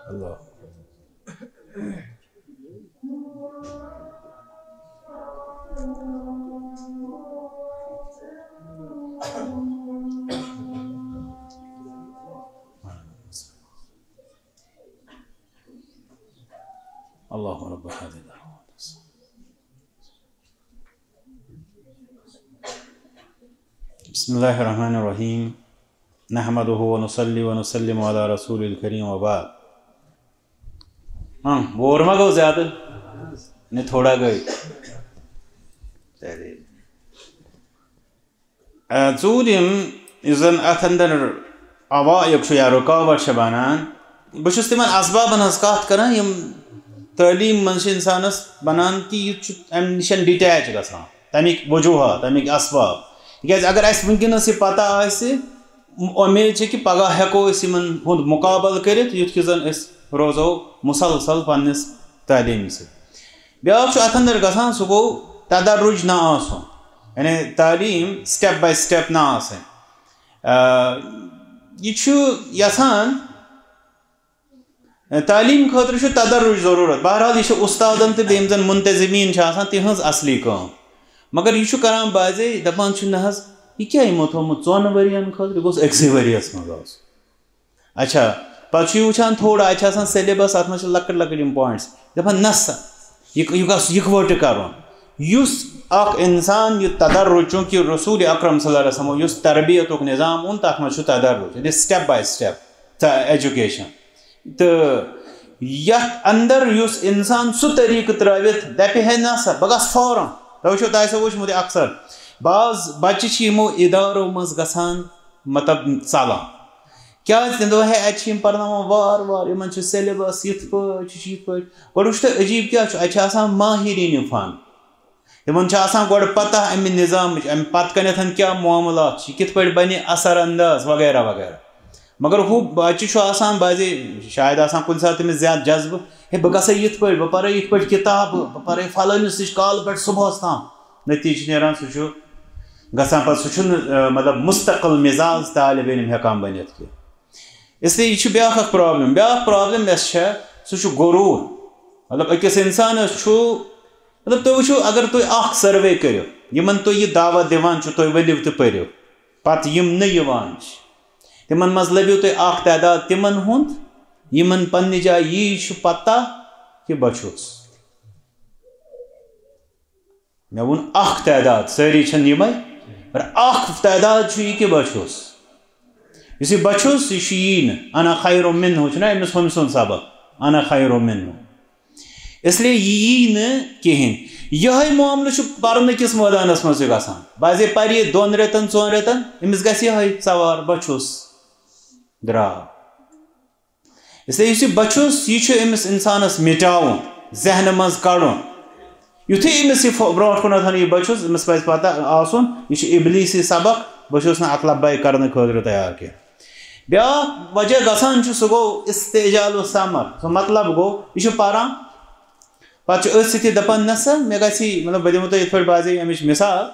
اللہ۔ اللهم رب هذه الدعوة. بسم الله الرحمن الرحيم. نحمده ونصلي ونسلم على رسول الكريم وبعد. ہاں، بور ما گوٚو زیادٕ؟ نہ، تھوڑا گٔے۔ تیٚلہِ۔ آ، ژوٗرِم، یُس زَن اَتھ اَندَر عوائق چھُ یا رُکاوَٹ چھِ بَنان، بہٕ چھُس تِمَن اَسبابَن ہٕنٛز کَتھ کَران، یِم تعلیٖم منٛز چھِ اِنسانَس بَنان کہِ یہِ چھُ اَمہِ نِش detach گژھان، تَمِکۍ وجوٗہات، تَمِکۍ اَسباب۔ تِکیٛازِ اگر اَسہِ وٕنکیٚنَس یہِ پَتہ آسہِ، اُمید چھِ کہِ پَگاہ ہٮ۪کو أسۍ یِمَن ہُنٛد مُقابلہٕ کٔرِتھ، یُتھ کہِ زَن أسۍ روزو مُسلسل پنٛنِس تعلیٖمہِ سۭتۍ۔ بیٛاکھ چھُ اَتھ اَندَر گژھان، سُہ گوٚو تدرج نہ آسُن۔ یعنی تعلیٖم step by step نہ آسٕنۍ۔ آ، یہِ چھُ یَژھان، تعلیٖم خٲطرٕ چھُ تدرج ضروٗرت۔ بہرحال، یہِ چھُ اُستادَن تہٕ بیٚیہِ یِم زَن منتظمیٖن چھِ آسان، تِہٕنٛز اَصلی کٲم۔ مگر یہِ چھُ کَران بعضے، دَپان چھُ، "نہ حظ، یہِ کیٛاہ یِمو تھوٚومُت ژۄن ؤرِیَن خٲطرٕ؟ یہِ گوٚژھ أکسٕے ؤرِیَس منٛز آسُن۔" اچھا، پتہٕ چھُ یہِ وٕچھان تھوڑا، اَتہِ چھِ آسان syllabus، اَتھ منٛز چھِ لۄکٕٹۍ لۄکٕٹۍ یِم points۔ دَپان، نہ سا، یہِ، یہِ گژھِ یِکوَٹہٕ کَرُن۔ یُس اَکھ اِنسان یہِ تدرج، چوٗنٛکہِ رسول اکرم صلی اللہ علیہ وسلمو یُس تربیتُک نظام اوٚن، تَتھ منٛز چھُ تدرج، یعنی step by step education۔ تہٕ یَتھ اَندَر یُس اِنسان سُہ طریٖقہٕ ترٛٲوِتھ دَپہِ ہے، نہ سا، بہٕ گژھٕ فوراً۔ تۄہہِ وٕچھِو، تۄہہِ آسیو وٕچھمُت یہِ اکثر۔ بعض بَچہِ چھِ یِمو اِدارو منٛز گژھان، مطلب، ژَلان۔ کیٛازِ؟ تِم دَپان، ہے، اَتہِ چھِ یِم پَرناوان وار وار، یِمَن چھُ syllabus یِتھ پٲٹھۍ، چھُ، چھُ یِتھ پٲٹھۍ۔ گۄڈٕ وٕچھ تہٕ عجیٖب کیٛاہ چھُ، اَتہِ چھِ آسان ماہریٖنہِ فن۔ تِمَن چھِ آسان گۄڈٕ پَتہ اَمہِ نظامٕچ، اَمہِ پَتہٕ کَنٮ۪تھ کیٛاہ معاملات چھِ، کِتھ پٲٹھۍ بَنہِ اثر انداز وغیرہ وغیرہ۔ مگر ہُہ بَچہِ چھُ آسان بعضے، شاید آسان کُنہِ ساتہٕ تٔمِس زیادٕ جذبہٕ، ہے، بہٕ گژھٕ یِتھ پٲٹھۍ، بہٕ پَرٕ یِتھ پٲٹھۍ کِتابہٕ، بہٕ پَرٕ فلٲنِس نِش کالہٕ پٮ۪ٹھ صُبحَس تام۔ نٔتیٖجہٕ چھُ نیران، سُہ چھُ گژھان پَتہٕ، سُہ چھُنہٕ، آ، مطلب، مستقل مزاج طالب علم ہٮ۪کان بٔنِتھ کینٛہہ۔ اس لیے یہِ چھُ بیٛاکھ اَکھ problem۔ بیٛاکھ problem یۄس چھےٚ، سُہ چھُ غروٗر۔ مطلب، أکِس اِنسانَس چھُ، مطلب، تُہۍ وٕچھِو، اگر تُہۍ اَکھ survey کٔرِو، یِمَن تُہۍ یہِ دعوت دِوان چھُو، تُہۍ ؤلِو تہٕ پٔرِو، پَتہٕ یِم نہٕ یِوان چھِ، تِمَن منٛز لٔبِو تُہۍ اَکھ تعداد تِمَن ہُنٛد، یِمَن پنٛنہِ جایہِ یی چھُ پَتہ کہِ بہٕ چھُس۔ مےٚ ووٚن اَکھ تعداد، سٲری چھِنہٕ یِمَے، مگر اَکھ تعداد چھُ یہِ کہِ بہٕ چھُس۔ یُس یہِ بہٕ چھُس، یہِ چھُ یی نہٕ۔ انا خیر منہ چھُنہ أمِس ہُمۍ سُنٛد سبق، انا خیر منہ۔ اس لیے یہِ یی نہٕ کِہیٖنۍ۔ یِہوٚے معاملہٕ چھُ پَرنہٕ کِس مٲدانَس منٛز تہِ گژھان۔ بعضے پَرِ یہِ دۄن رٮ۪تَن، ژۄن رٮ۪تَن، أمِس گژھِ یِہوٚے سوار، بہٕ چھُس، درٛاو۔ اس لیے یُس یہِ بہٕ چھُس، یہِ چھُ أمِس اِنسانَس مِٹاوُن، ذہنہٕ منٛز کَڑُن۔ یُتھُے أمِس یہِ فو-، برونٛٹھ کُنَتھ یہِ بہٕ چھُس، أمِس پَزِ پَتہ آسُن، یہِ چھُ اِبلیٖسی سبق، بہٕ چھُس نہٕ اَتھ لبیک کَرنہٕ خٲطرٕ تیار کینٛہہ۔ بیٛاکھ وجہ گژھان چھُ، سُہ گوٚو استعجال الثمر۔ سُہ مطلب گوٚو، یہِ چھُ پَران، پَتہٕ چھُ أتھۍ سۭتۍ یہِ دَپان، "نہ سا، مےٚ گژھِ یی"، مطلب، بہٕ دِمو تۄہہِ یِتھ پٲٹھۍ بعضے اَمِچ مِثال،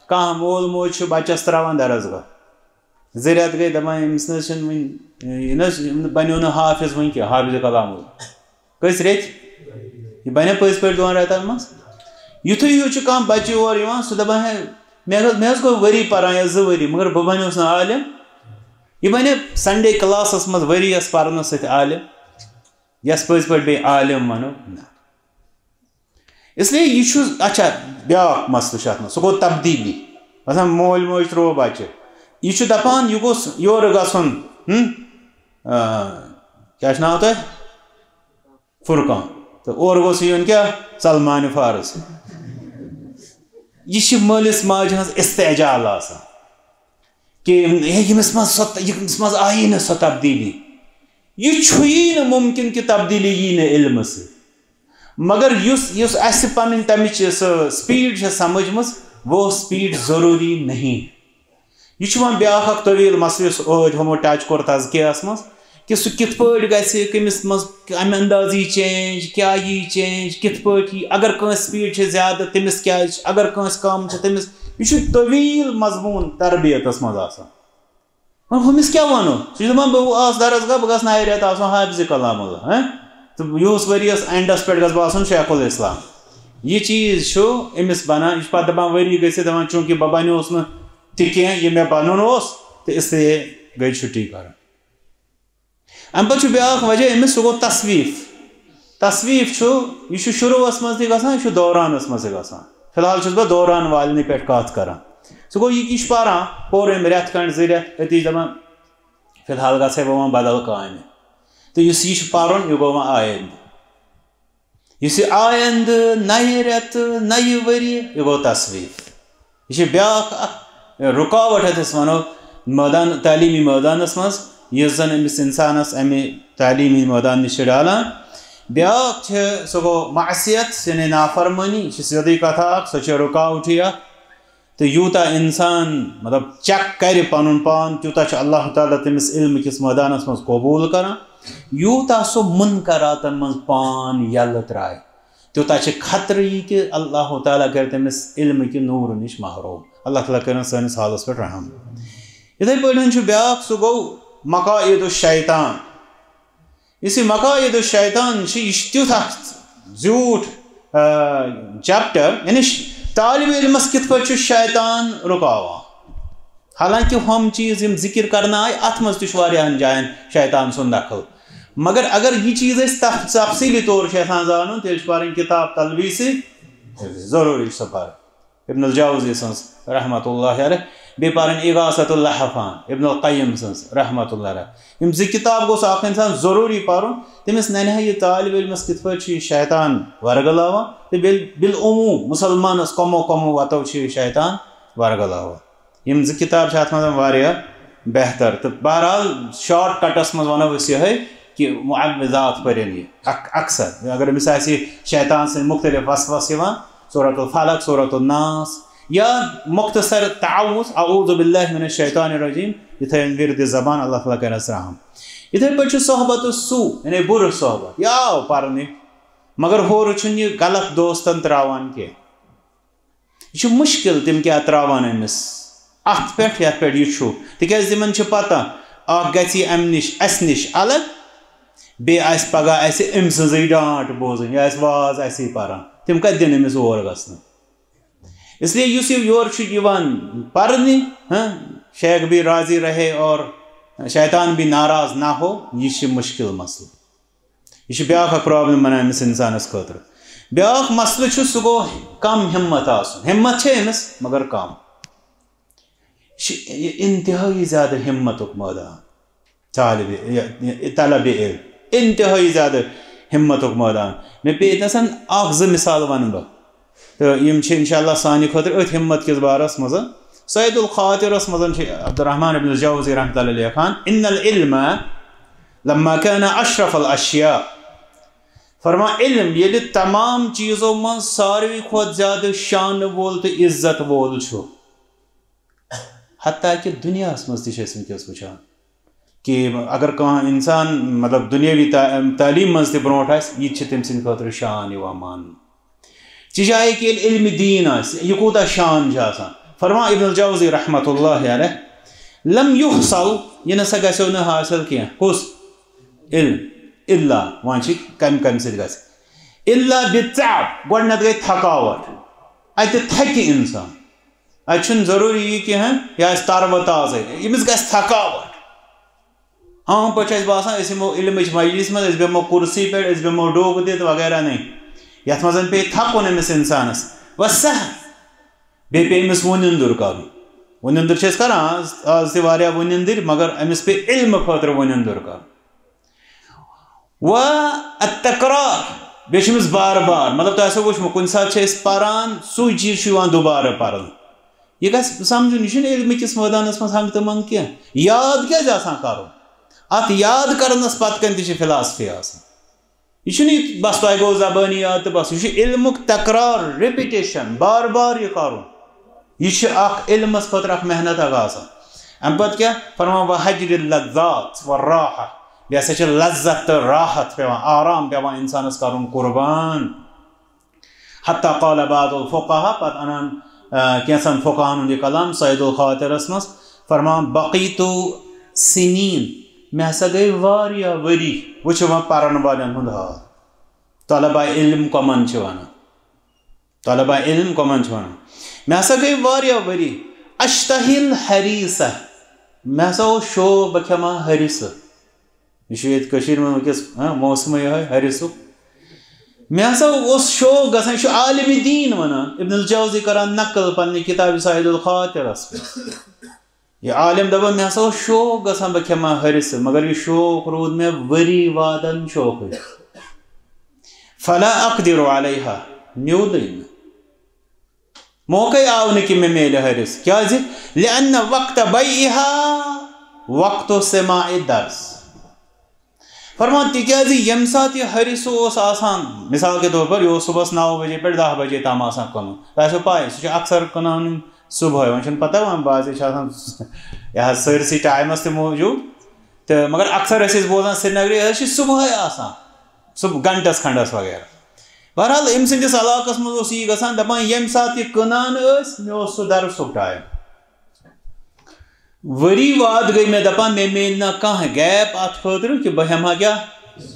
کانٛہہ مول موج چھُ بَچَس ترٛاوان درسگاہ، زٕ رٮ۪تھ گٔے، دَپان، "أمِس نہ حظ چھِنہٕ وٕنہِ، یہِ نہ حظ، یہِ بَنیو نہٕ حافظ وٕنہِ کینٛہہ، حافظ کلام وول۔" کٔژ رٮ۪تھۍ؟ یہِ بَنہِ پٔزۍ پٲٹھۍ دۄن رٮ۪تَن منٛز؟ یُتھُے ہیوٗ چھُ کانٛہہ بَچہِ یور یِوان، سُہ دَپان، "ہے، مےٚ حظ، مےٚ حظ گوٚو ؤری پَران یا زٕ ؤری، مگر بہٕ بَنیوس نہٕ عالِم۔" یہِ بَنہِ Sunday class-س منٛز ؤریَس پَرنہٕ سۭتۍ عالِم، یَس پٔزۍ پٲٹھۍ بیٚیہِ عالِم وَنو؟ نہ۔ اس لیے یہِ چھُ، اچھا، بیٛاکھ مسلہٕ چھُ اَتھ منٛز، سُہ گوٚو تبدیٖلی۔ مثلاً مول موج ترٛوو بَچہِ، یہِ چھُ دَپان، یہِ گوٚژھ یورٕ گژھُن، ہُم؟ آ، کیٛاہ چھُ ناو تۄہہِ؟ فرقان۔ تہٕ اورٕ گوٚژھ یُن کیٛاہ؟ سلمان فارس۔ یہِ چھِ مٲلِس ماجہِ ہٕنٛز استعجال آسان۔ کہ ہے، ییٚمِس منٛز سۄ، ییٚمِس منٛز آیی نہٕ سۄ تبدیٖلی۔ یہِ چھُیی نہٕ مُمکِن کہ تبدیٖلی یی نہٕ علمہٕ سۭتۍ۔ مگر یُس، یُس اَسہِ پَنٕنۍ تَمِچ سۄ speed چھےٚ سَمٕجھمٕژ، وہ speed ضروٗری نہیں۔ یہِ چھُ وۄنۍ بیٛاکھ اَکھ طویٖل مسلہٕ، یُس ٲدۍ ہُمو touch کوٚر تزکیَس منٛز، کہ سُہ کِتھ پٲٹھۍ گژھِ، کٔمِس منٛز کَمہِ اندازٕ یی change، کیٛاہ یی change، کِتھ پٲٹھۍ یی، اگر کٲنٛسہِ speed چھِ زیادٕ، تٔمِس کیٛازِ چھِ، اگر کٲنٛسہِ کَم چھِ، تٔمِس، یہِ چھُ طویٖل مضموٗن تربیتَس منٛز آسان۔ وۄنۍ ہُمِس کیٛاہ وَنو؟ سُہ چھُ دَپان، "بہٕ آس درسگاہ، بہٕ گژھٕ نَیہِ رٮ۪تہٕ آسُن حافظ کلام اللہ، ہہ؟ تہٕ یُہُس ؤریَس endس پٮ۪ٹھ گژھٕ بہٕ آسُن شیخ الاسلام۔" یہِ چیٖز چھُ أمِس بَنان، یہِ چھُ پَتہٕ دَپان، ؤری گٔژھِتھ دَپان، "چوٗنٛکہِ بہٕ بَنیوس نہٕ تہِ کینٛہہ، یہِ مےٚ بَنُن اوس، تہٕ اس لیے گٔے چھُٹی کَرٕنۍ۔" اَمہِ پَتہٕ چھُ بیٛاکھ وجہ أمِس، سُہ گوٚو تصویٖف۔ تصویٖف چھُ، یہِ چھُ شروٗعَس منٛز تہِ گژھان، یہِ چھُ دورانَس منٛز تہِ گژھان۔ فی الحال چھُس بہٕ دوران والنٕے پٮ۪ٹھ کَتھ کَران۔ سُہ گوٚو، یہِ، یہِ چھُ پَران، پوٚر أمۍ رٮ۪تھ کھنٛڈ، زٕ رٮ۪تھ، أتی چھُ دَپان، "فی الحال گژھٕ ہے بہٕ وۄنۍ بدل کامہِ۔" تہٕ یُس یہِ چھُ پَرُن، یہِ گوٚو وۄنۍ آیِندٕ۔ یُس یہِ آیندٕ، نَیہِ رٮ۪تہٕ، نَیہِ ؤریہِ، یہِ گوٚو تصویٖف۔ یہِ چھِ بیٛاکھ اَکھ رُکاوٹ، یَتھ أسۍ وَنو، مٲدان، تعلیٖمی مٲدانَس منٛز، یُس زَن أمِس اِنسانَس اَمہِ تعلیٖمی مٲدان نِش چھِ ڈالان۔ بیٛاکھ چھِ، سُہ گوٚو معصیت، یعنی نافرمٲنی، یہِ چھِ سیوٚدُے کَتھا اَکھ، سۄ چھِ رُکاوٹٕے اَکھ۔ تہٕ یوٗتاہ اِنسان، مطلب، check کَرِ پَنُن پان، تیوٗتاہ چھُ اللہ تعالیٰ تٔمِس علمہٕ کِس مٲدانَس منٛز قبوٗل کَران۔ یوٗتاہ سُہ مُنکَراتَن منٛز پان یَلہٕ ترٛایہِ، تیوٗتاہ چھِ خطرٕ یہِ کہِ اللہ تعالیٰ کَرِ تٔمِس علمہٕ کہِ نوٗرٕ نِش محروم۔ اللہ تعالیٰ کَرِن سٲنِس حالَس پٮ۪ٹھ رحم۔ یِتھَے پٲٹھۍ چھُ بیٛاکھ، سُہ گوٚو مقائد الشیطان۔ یُس یہِ مقائد الشیطان چھِ، یہِ چھِ تیُتھ اَکھ زیوٗٹھ، آ، chapter، یعنی ش-، طالب علمَس کِتھ پٲٹھۍ چھُ شیطان رُکاوان۔ حالانکہ ہُم چیٖز یِم ذِکِر کَرنہٕ آے، اَتھ منٛز تہِ چھُ واریاہَن جایَن شیطان سُنٛد دخل۔ مگر اگر یہِ چیٖز أسۍ تف-، تفصیٖلی طور چھِ یَژھان زانُن، تیٚلہِ چھِ پَرٕنۍ کِتاب تلبیٖسِ ضروٗری، چھِ سۄ پَرٕنۍ۔ ابن الجوزی سٕنٛز رحمتہ اللہ علیہ، بیٚیہِ پَرٕنۍ اغاثۃ اللحفان، ابن القیم سٕنٛز رحمتہ اللہ علیہ۔ یِم زٕ کِتاب گوٚژھ اَکھ اِنسان ضروٗری پَرُن، تٔمِس نَنہِ ہا یہِ طالب علمَس کِتھ پٲٹھۍ چھُ یہِ شیطان ورگلاوان، تہٕ بِل-، بالعموٗم مُسلمانَس کَمو کَمو وَتو چھُ یہِ شیطان ورگلاوان۔ یِم زٕ کِتاب چھِ اَتھ منٛز واریاہ بہتر۔ تہٕ بہرحال، short cut-س منٛز وَنو أسۍ یِہوٚے کہِ معوذات پٔرِن یہِ اَک-، اَکثر۔ اگر أمِس آسہِ شیطان سٕنٛدۍ مُختٔلِف وسوَس یِوان، سورۃ الفلق، سورۃ الناس، یا مختصر تعوذ، اعوذ باللہ من الشیطان الرجیم، یہِ تھٲیِن ورد زبان، اللہ تعالیٰ کرٮ۪س رحم۔ یِتھے پٲٹھۍ چھُ صحبت السوء، یعنی بُرٕ صحبت، یہِ آو پرنہِ، مگر ہورٕ چھُنہٕ یہِ غلط دوستن تراوان کینٛہہ۔ یہِ چھُ مُشکِل تِم کیٛاہ تراوان أمِس اَتھ پٮ۪ٹھ یَتھ پٮ۪ٹھ یہِ چھُ، تِکیٛازِ تِمن چھِ پتہ اکھ گژھِ یہِ اَمہِ نِش، اَسہِ نِش الگ، بیٚیہِ آسہِ پگاہ اَسہِ أمۍ سٕنٛزٕے ڈانٹ بوزٕنۍ، یہِ آسہِ واز اَسی پران، تِم کَتہِ دِن أمِس اور گژھنہٕ؟ اس لیے یُس یہِ یور چھُ یِوان پرنہِ، ہاں، شیخ بھی راضی رہے اور شیطان بھی ناراض نہ ہو، یہِ چھِ مُشکِل مسلہٕ۔ یہِ چھِ بیٛاکھ اکھ پرابلم بنان أمِس انسانس خٲطرٕ۔ بیٛاکھ مسلہٕ چھُ، سُہ گوٚو کم ہمت آسُن۔ ہمت چھِ أمِس، مگر کم۔ یہِ چھِ یہِ انتہٲیی زیادٕ ہمتُک مٲدان۔ طالب، یہِ، یہِ، یہِ طلب علم۔ انتہٲیی زیادٕ ہمتُک مٲدان۔ مےٚ پیٚیہِ ییٚتنَس اکھ زٕ مثال وَنہٕ بہٕ۔ تہٕ یِم چھِ انشاءاللہ سانہِ خٲطرٕ أتھۍ ہمت کِس بارس منٛز۔ صید الخاطرس منٛز چھِ عبدالرحمن ابن الجوزی رحمۃ اللہ علیہ لیکھان، "ان العلم لما كان اشرف الاشیاء"۔ فرمان، علم ییٚلہِ تمام چیٖزو منٛز ساروی کھۄتہٕ زیادٕ شانہٕ وول تہٕ عزت وول چھُ، حتیٰ کہِ دُنیاہَس منٛز تہِ چھِ أسۍ وٕنکیٚس وٕچھان کہِ اگر کانٛہہ اِنسان، مطلب، دُنیٲوی تا-، تعلیٖم منٛز تہِ برونٛٹھ آسہِ، یہِ تہِ چھِ تٔمۍ سٕنٛدِ خٲطرٕ شان یِوان ماننہٕ۔ چہِ جایہِ کہِ ییٚلہِ علمِ دیٖن آسہِ، یہِ کوٗتاہ شان چھُ آسان۔ فرمان ابن الجوزی رحمۃ اللہ علیہ، "لم یحصل"، یہِ نہ سا گژھیو نہٕ حٲصِل کینٛہہ۔ کُس؟ علم۔ الا، وۄنۍ چھِ کَمہِ کَمہِ سۭتۍ گژھِ؟ الا بالتعب، گۄڈٕنٮ۪تھ گٔے تھکاوٹ، اَتہِ تھکہِ اِنسان۔ اَتہِ چھُنہٕ ضروٗری یہِ کینٛہہ، یہِ آسہِ تر و تازَے، ییٚمِس گژھِ تھکاوٹ۔ عام پٲٹھۍ چھُ اَسہِ باسان، أسۍ یِمو علمٕچ مجلس منٛز، أسۍ بیٚہمو کُرسی پٮ۪ٹھ، أسۍ بیٚہمو ڈوٚگ دِتھ وغیرہ، نہیں۔ یَتھ منٛز پیٚیہِ تھکُن أمِس اِنسانَس۔ وَسَہَل۔ بیٚیہِ پیٚیہِ أمِس وُنِنٛدُر کَرُن۔ وُنِنٛدُر چھِ أسۍ کَران آز، آز تہِ واریاہ وُنِنٛدٕرۍ، مگر أمِس پیٚیہِ علمہٕ خٲطرٕ وُنِنٛدُر کَرُن۔ و التکرار، بیٚیہِ چھُ أمِس بار بار، مطلب، تۄہہِ آسیو وٕچھمُت، کُنہِ ساتہٕ چھِ أسۍ پَران، سُے چیٖز چھُ یِوان دُبارٕ پَرنہٕ۔ یہِ گژھِ سَمجھُن، یہِ چھُنہٕ علمہٕ کِس مٲدانَس منٛز ہنٛگہٕ تہٕ منٛگہٕ کینٛہہ۔ یاد کیٛازِ آسان کَرُن؟ اَتھ یاد کَرنَس پَتہٕ کَنہِ تہِ چھِ فِلاسفی آسان۔ یہِ چھُنہٕ یہِ بَس تۄہہِ گوٚو زبٲنی یاد تہٕ بَس، یہِ چھُ علمُک تکرار، ریپیٹیشن، بار بار یہِ کَرُن۔ یہِ چھُ اکھ علمَس خٲطرٕ اکھ محنت اکھ آسان۔ اَمہِ پَتہٕ کیٛاہ فرمان؟ وَحَجْرِ اللَّذَّاتِ وَالرَّاحَةِ، بیٚیہِ ہسا چھِ لذت تہٕ راحت پٮ۪وان، آرام پٮ۪وان اِنسانَس کَرُن قربان۔ حتیٰ قال بعض الفقہا، پَتہٕ اَنان، آ، کینٛژھن فقہن ہُنٛد یہِ کلام صید الخاطرَس منٛز، فرمان، بقیت سنین، مےٚ ہسا گٔے واریاہ ؤری۔ وٕچھِو وۄنۍ پَرَن والٮ۪ن ہُنٛد حال، طلبہ علم کَمَن چھِ وَنان؟ طلبہ علم کَمَن چھِ وَنان؟ مےٚ ہسا گٔے واریاہ ؤری۔ اشتہی الحریصہ، مےٚ ہسا اوس شوق بہٕ کھٮ۪مہٕ ہا ۂرِسہٕ۔ یہِ چھُ ییٚتہِ کٔشیٖرِ منٛز وٕنکیٚس، ہاں، موسمٕے یِہوٚے ۂرِسُک۔ مےٚ ہسا اوس شوق گژھان، یہِ چھُ عالمِ دیٖن وَنان، ابن الجوزی کران نقل پننہِ کِتابہِ صید الخاطرَس پٮ۪ٹھ۔ یہِ عالم دَپان، مےٚ ہسا اوس شوق گژھان بہٕ کھٮ۪مہٕ ہا ۂرِسہٕ، مگر یہِ شوق روٗد مےٚ ؤری وادن شوقٕے۔ فلا اقدر علیہا، میوٗلٕے نہٕ۔ موقعے آو نہٕ کہِ مےٚ میلہِ ۂرِس۔ کیٛازِ؟ لِأَنَّ وَقْتَ بَيْعِهَا وَقْتُ سِمَاعِ الدَّرْسِ۔ فرمان، تِکیٛازِ ییٚمہِ ساتہٕ یہِ ۂرِس اوس آسان، مثال کے طور پر، یہِ اوس صُبحَس نَو بجے پٮ۪ٹھ دَہ بجے تام آسان کٕنُن۔ تۄہہِ آسیو پَے، سُہ چھُ اکثر کٕنان صُبحٲے، وۄنۍ چھُنہٕ پَتہ، وۄنۍ بعضے چھِ آسان یہِ حظ سٲرسٕے ٹایمَس تہِ موٗجوٗب۔ تہٕ مگر اکثر ٲسۍ أسۍ بوزان سرینگرٕ، یہِ حظ چھِ صُبحٲے آسان، صُبح گھنٹَس کھنٛڈَس وغیرہ۔ بہرحال، أمۍ سٕنٛدِس علاقَس منٛز اوس یی گژھان، دَپان، ییٚمہِ ساتہٕ یہِ کٕنان ٲسۍ، مےٚ اوس سُہ درسُک ٹایم۔ ؤری واد گٔے مےٚ دَپان، مےٚ میلہِ نہ کانٛہہ گیپ اَتھ خٲطرٕ کہِ بہٕ ہٮ۪مہٕ ہا کیٛاہ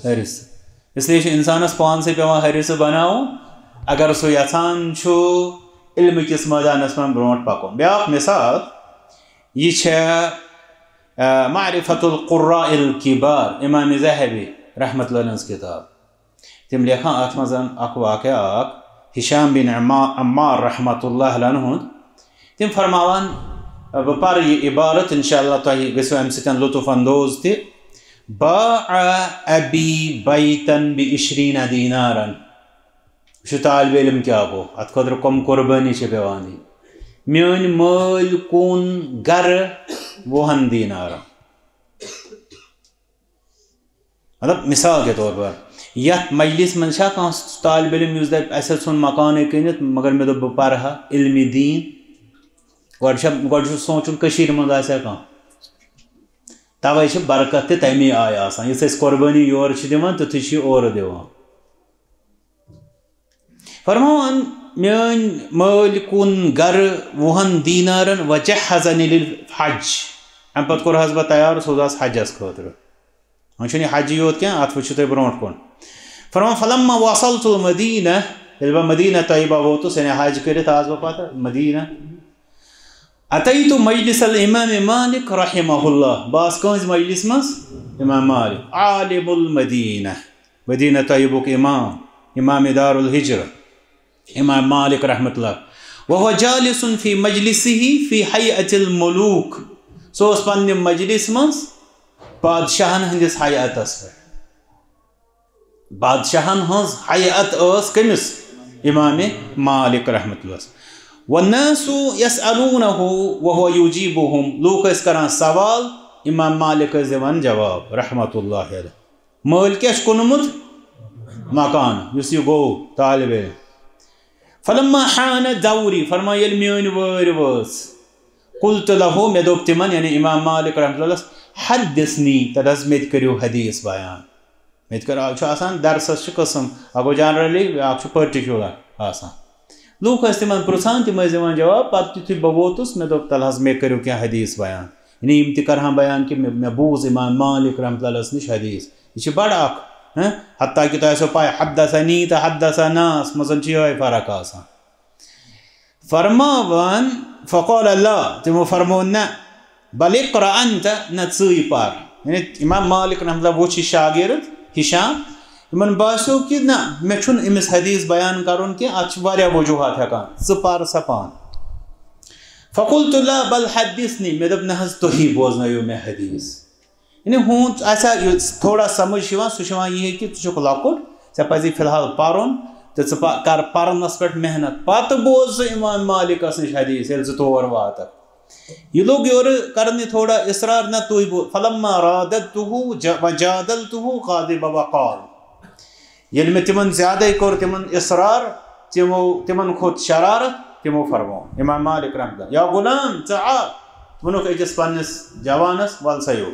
ۂرِس۔ اس لیے چھُ اِنسانَس پانسٕے پٮ۪وان ۂرِسہٕ بَناوُن، اگر سُہ یَژھان چھُ علمہٕ کِس مٲدانَس منٛز برونٛٹھ پَکُن۔ بیٛاکھ مِثال، یہِ چھےٚ، آ، معرفت القراء الکبار، امام ذہبی رحمۃ اللہ علیہ ہٕنٛز کِتاب۔ تِم لیکھان اَتھ منٛز اکھ واقعہ اکھ، ہشام بن عما-، عمار رحمۃ اللہ علیہ ہُنٛد۔ تِم فرماوان، بہٕ پَرٕ یہِ عبارت، انشاءاللہ تۄہہِ گٔژھِو اَمہِ سۭتۍ لطف اندوز تہِ۔ باع ابی بیتا بعشرین دینارا۔ وٕچھِو طالب علم کیٛاہ گوٚو، اَتھ خٲطرٕ کۄم قربٲنی چھِ پٮ۪وان دِنۍ۔ میٛٲنۍ مٲلۍ کُن گرٕ وُہَن دینارَن۔ مطلب، مثال کے طور پر، یَتھ مجلس منٛز چھا کانٛہہ طالب علم یُس دَپہِ، "اَسہِ حظ ژھُن مکانٕے کٕنِتھ، مگر مےٚ دوٚپ بہٕ پَرٕ ہا علمِ دیٖن"؟ گۄڈٕ چھےٚ، گۄڈٕ چھُ سونٛچُن کٔشیٖرِ منٛز آسیٛا کانٛہہ۔ تَوَے چھِ برکت تہِ تَمی آیہِ آسان۔ یُتھ أسۍ قۄربٲنی یورٕ چھِ دِوان، تیُتھُے چھِ یہِ اورٕ دِوان۔ فرماوان، میٛٲنۍ مٲلۍ کُن گرٕ وُہَن دینارن، وجهزني للحج۔ اَمہِ پتہٕ کوٚر حظ بہٕ تیار، سوزہَس حجس خٲطرٕ۔ وۄنۍ چھُنہٕ یہِ حجی یوت کینٛہہ، اَتھ وٕچھِو تُہۍ برونٛٹھ کُن۔ فرماوان، فلما وصلت المدینہ، ییٚلہِ بہٕ مدینہ طیبہ ووتُس، یعنی حج کٔرِتھ آس بہٕ پتہٕ مدینہ، اتیت مجلس الامام مالک رحمہ اللہ، بہٕ آس کٲنٛسہِ مجلس منٛز؟ امام مالک، عالم المدینہ، مدینہ طیبُک امام، امام دار الہجرہ، امام مالک رحمۃ اللہ۔ وهو جالس في مجلسه في هيئة الملوك، سُہ اوس پننہِ مجلس منٛز بادشاہن ہٕنٛدِس ہیئتس پٮ۪ٹھ۔ بادشاہن ہٕنٛز ہیئت ٲس کٔمِس؟ امام مالک رحمۃ اللہ۔ والناس يسألونه وهو يجيبهم، لوٗکھ ٲسۍ کران سوال، امام مالک ٲسۍ دِوان جواب رحمۃ اللہ علیہ۔ مٲلۍ کیٛاہ چھُ کُنمُت؟ مکان، یُس یہِ گوٚو طالب علم۔ فلما حان دوری، فرماو ییٚلہِ میٛٲنۍ وٲرۍ وٲژ، قلت له، مےٚ دوٚپ تِمن، یعنی امام مالک رحمۃ اللہ، حدثنی، تَلہٕ حظ مےٚ تہِ کٔرِو حدیث بیان۔ مےٚ تہِ کٔر، آز چھُ آسان درسس چھِ قٕسم، اکھ گوٚو generally، بیٛاکھ چھُ particular آسان۔ لوٗکھ ٲسۍ تِمن پرژھان، تِم ٲسۍ دِوان جواب۔ پتہٕ یُتھُے بہٕ ووتُس، مےٚ دوٚپ، تَلہٕ حظ مےٚ کٔرِو کینٛہہ حدیث بیان۔ یعنی یِم تہِ کرہن بیان کہِ مےٚ، مےٚ بوٗز امام مالک رحمۃ اللہ نِش حدیث۔ یہِ چھِ بڑٕ اکھ، ہہ؟ حتیٰ کہِ تۄہہِ آسیو پَے، حدثنی تہٕ حدثناہَس منٛز چھِ یِہوٚے فرق آسان۔ فرماوان، فقال لا، تِمو فرموو نہ، بل اقرأ انت، نہ ژٕے پر۔ یعنی امام مالک رحمۃ اللہ وُچھ یہِ شاگرد ہشام، یِمن باسیو کہِ نہ، مےٚ چھُنہٕ أمِس حدیث بیان کرُن کینٛہہ، اتھ چھِ واریاہ وجوہات ہٮ۪کان، ژٕ پر سا پانہٕ۔ فقلت لا بل حدثنی، مےٚ دوٚپ نہ حظ، تُہی بوزنٲیِو مےٚ حدیث۔ یعنی ہُہُنٛد آسہِ ہا یہِ تھوڑا سمجھ چھِ یِوان، سُہ چھُ یِوان یِہے کہِ ژٕ چھُکھ لۄکُٹ، ژےٚ پَزی فی الحال پَرُن تہٕ ژٕ پَ-، کر پَرنَس پٮ۪ٹھ محنت، پَتہٕ بوز ژٕ اِمام مالِکَس نِش حدیث ییٚلہِ ژٕ تور واتَکھ۔ یہِ لوٚگ یورٕ کَرنہِ تھوڑا اصرار، نہ تُہۍ بو-، فلما راددته ج-، وجادلته غضب وقال۔ ییٚلہِ مےٚ تِمن زیادَے کوٚر، تِمن اصرار، تِمو، تِمن کھوٚت شرارت، تِمو فرموو، امام مالک رحمۃ اللہ، یا غلام، ژٕ آ، ووٚنُکھ أکِس پننِس جوانس، وَل سا یو،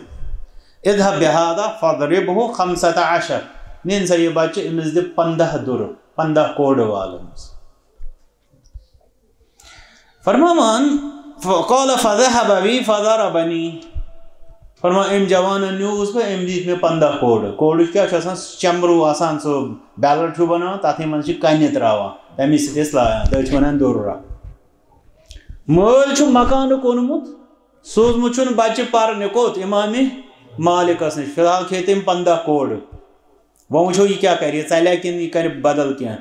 اذهب بهذا فاضربه خمسة عشر، نِن سا یہِ بچہِ، أمِس دِ پنٛداہ دُرٕ، پنٛداہ کوڑٕ وال أمِس۔ فرماوان، ف-، قال فذهب بي فضربني۔ فرمان، أمۍ جوانن نیوٗس بہٕ، أمۍ دِتۍ مےٚ پنٛداہ کوڑٕ۔ کوڑٕچ کیٛاہ چھُ آسان؟ سُہ چمروٗ آسان، سُہ بیلٹ ہیوٗ بناوان، تَتھ منٛز چھِ کَنہِ ترٛاوان، تَمی سۭتۍ ٲسۍ لایان، تٔتھۍ چھِ وَنان دُرہ۔ مٲلۍ چھُ مکانہٕ کونمُت، سوٗزمُت چھُن بچہِ پرنہِ کوٚت؟ امام مالکس نِش۔ فی الحال کھیٚیہِ تٔمۍ پنٛداہ کوڑٕ۔ وۄنۍ وٕچھو، یہِ کیٛاہ کرِ، یہِ ژَلیا کِنہٕ یہِ کرِ بدل کینٛہہ؟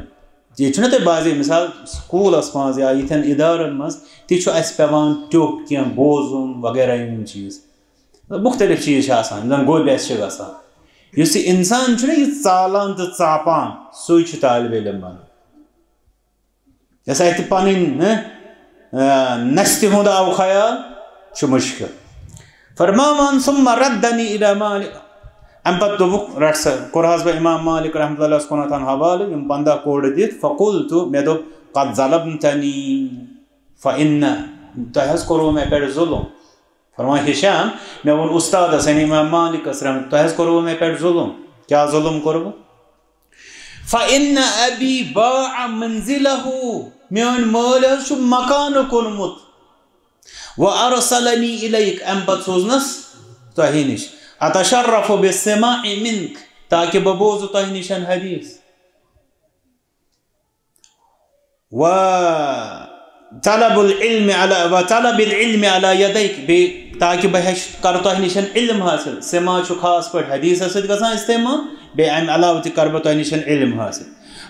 ییٚتہِ چھُنہ تۄہہِ بعضے، مثال، سکوٗلَس منٛز یا یِتھٮ۪ن اِدارَن منٛز تہِ چھُ اَسہِ پٮ۪وان ٹیوٚٹھ کینٛہہ بوزُن وغیرہ، یِم چیٖز۔ مُختٔلِف چیٖز چھِ آسان، یِم زَن گوٚبۍ اَسہِ چھِ گژھان۔ یُس یہِ اِنسان چھُنہ یہِ ژالان تہٕ ژاپان، سُے چھُ طالب علم بَنان۔ یۄس اَتہِ پَنٕنۍ، ہہ، آ، نستہِ ہُنٛد آو خیال، چھُ مُشکِل۔ فرماوان، ثم ردني إلى مالك۔ اَمہِ پَتہٕ دوٚپُکھ، رَٹ سا، کوٚرہَس بہٕ اِمام مالِک رحمتہ اللہَس کُنَتھ حوالہٕ، یِم پنٛداہ کوڑٕ دِتھ۔ فقلت، مےٚ دوٚپ، قد ظلمتني فإن، تۄہہِ حظ کوٚروٕ مےٚ پٮ۪ٹھ ظُلُم۔ فرماوان، ہشام، مےٚ ووٚن اُستادَس، یعنی اِمام مالِکَس رحمتہ، تۄہہِ حظ کوٚروٕ مےٚ پٮ۪ٹھ ظُلُم۔ کیٛاہ ظُلُم کوٚروٕ؟ فإن أبي باع منزله، میٛٲنۍ مٲلۍ حظ چھُ مکانہٕ کُنمُت۔ وأرسلني إليك، اَمہِ پتہٕ سوٗزنَس تۄہہِ نِش۔ أتشرف بالسماع منك، تاکہِ بہٕ بوزٕ تۄہہِ نِش حدیث۔ وطلب العلم على، وطلب العلم على يديك، بیٚیہِ تاکہِ بہٕ ہیٚچھ، کَرٕ تۄہہِ نِش علم حٲصِل۔ سماع چھُ خاص پٲٹھۍ حدیثَس سۭتۍ گژھان استعمال، بیٚیہِ اَمہِ علاوٕ تہِ کَرٕ بہٕ تۄہہِ نِش علم حٲصِل۔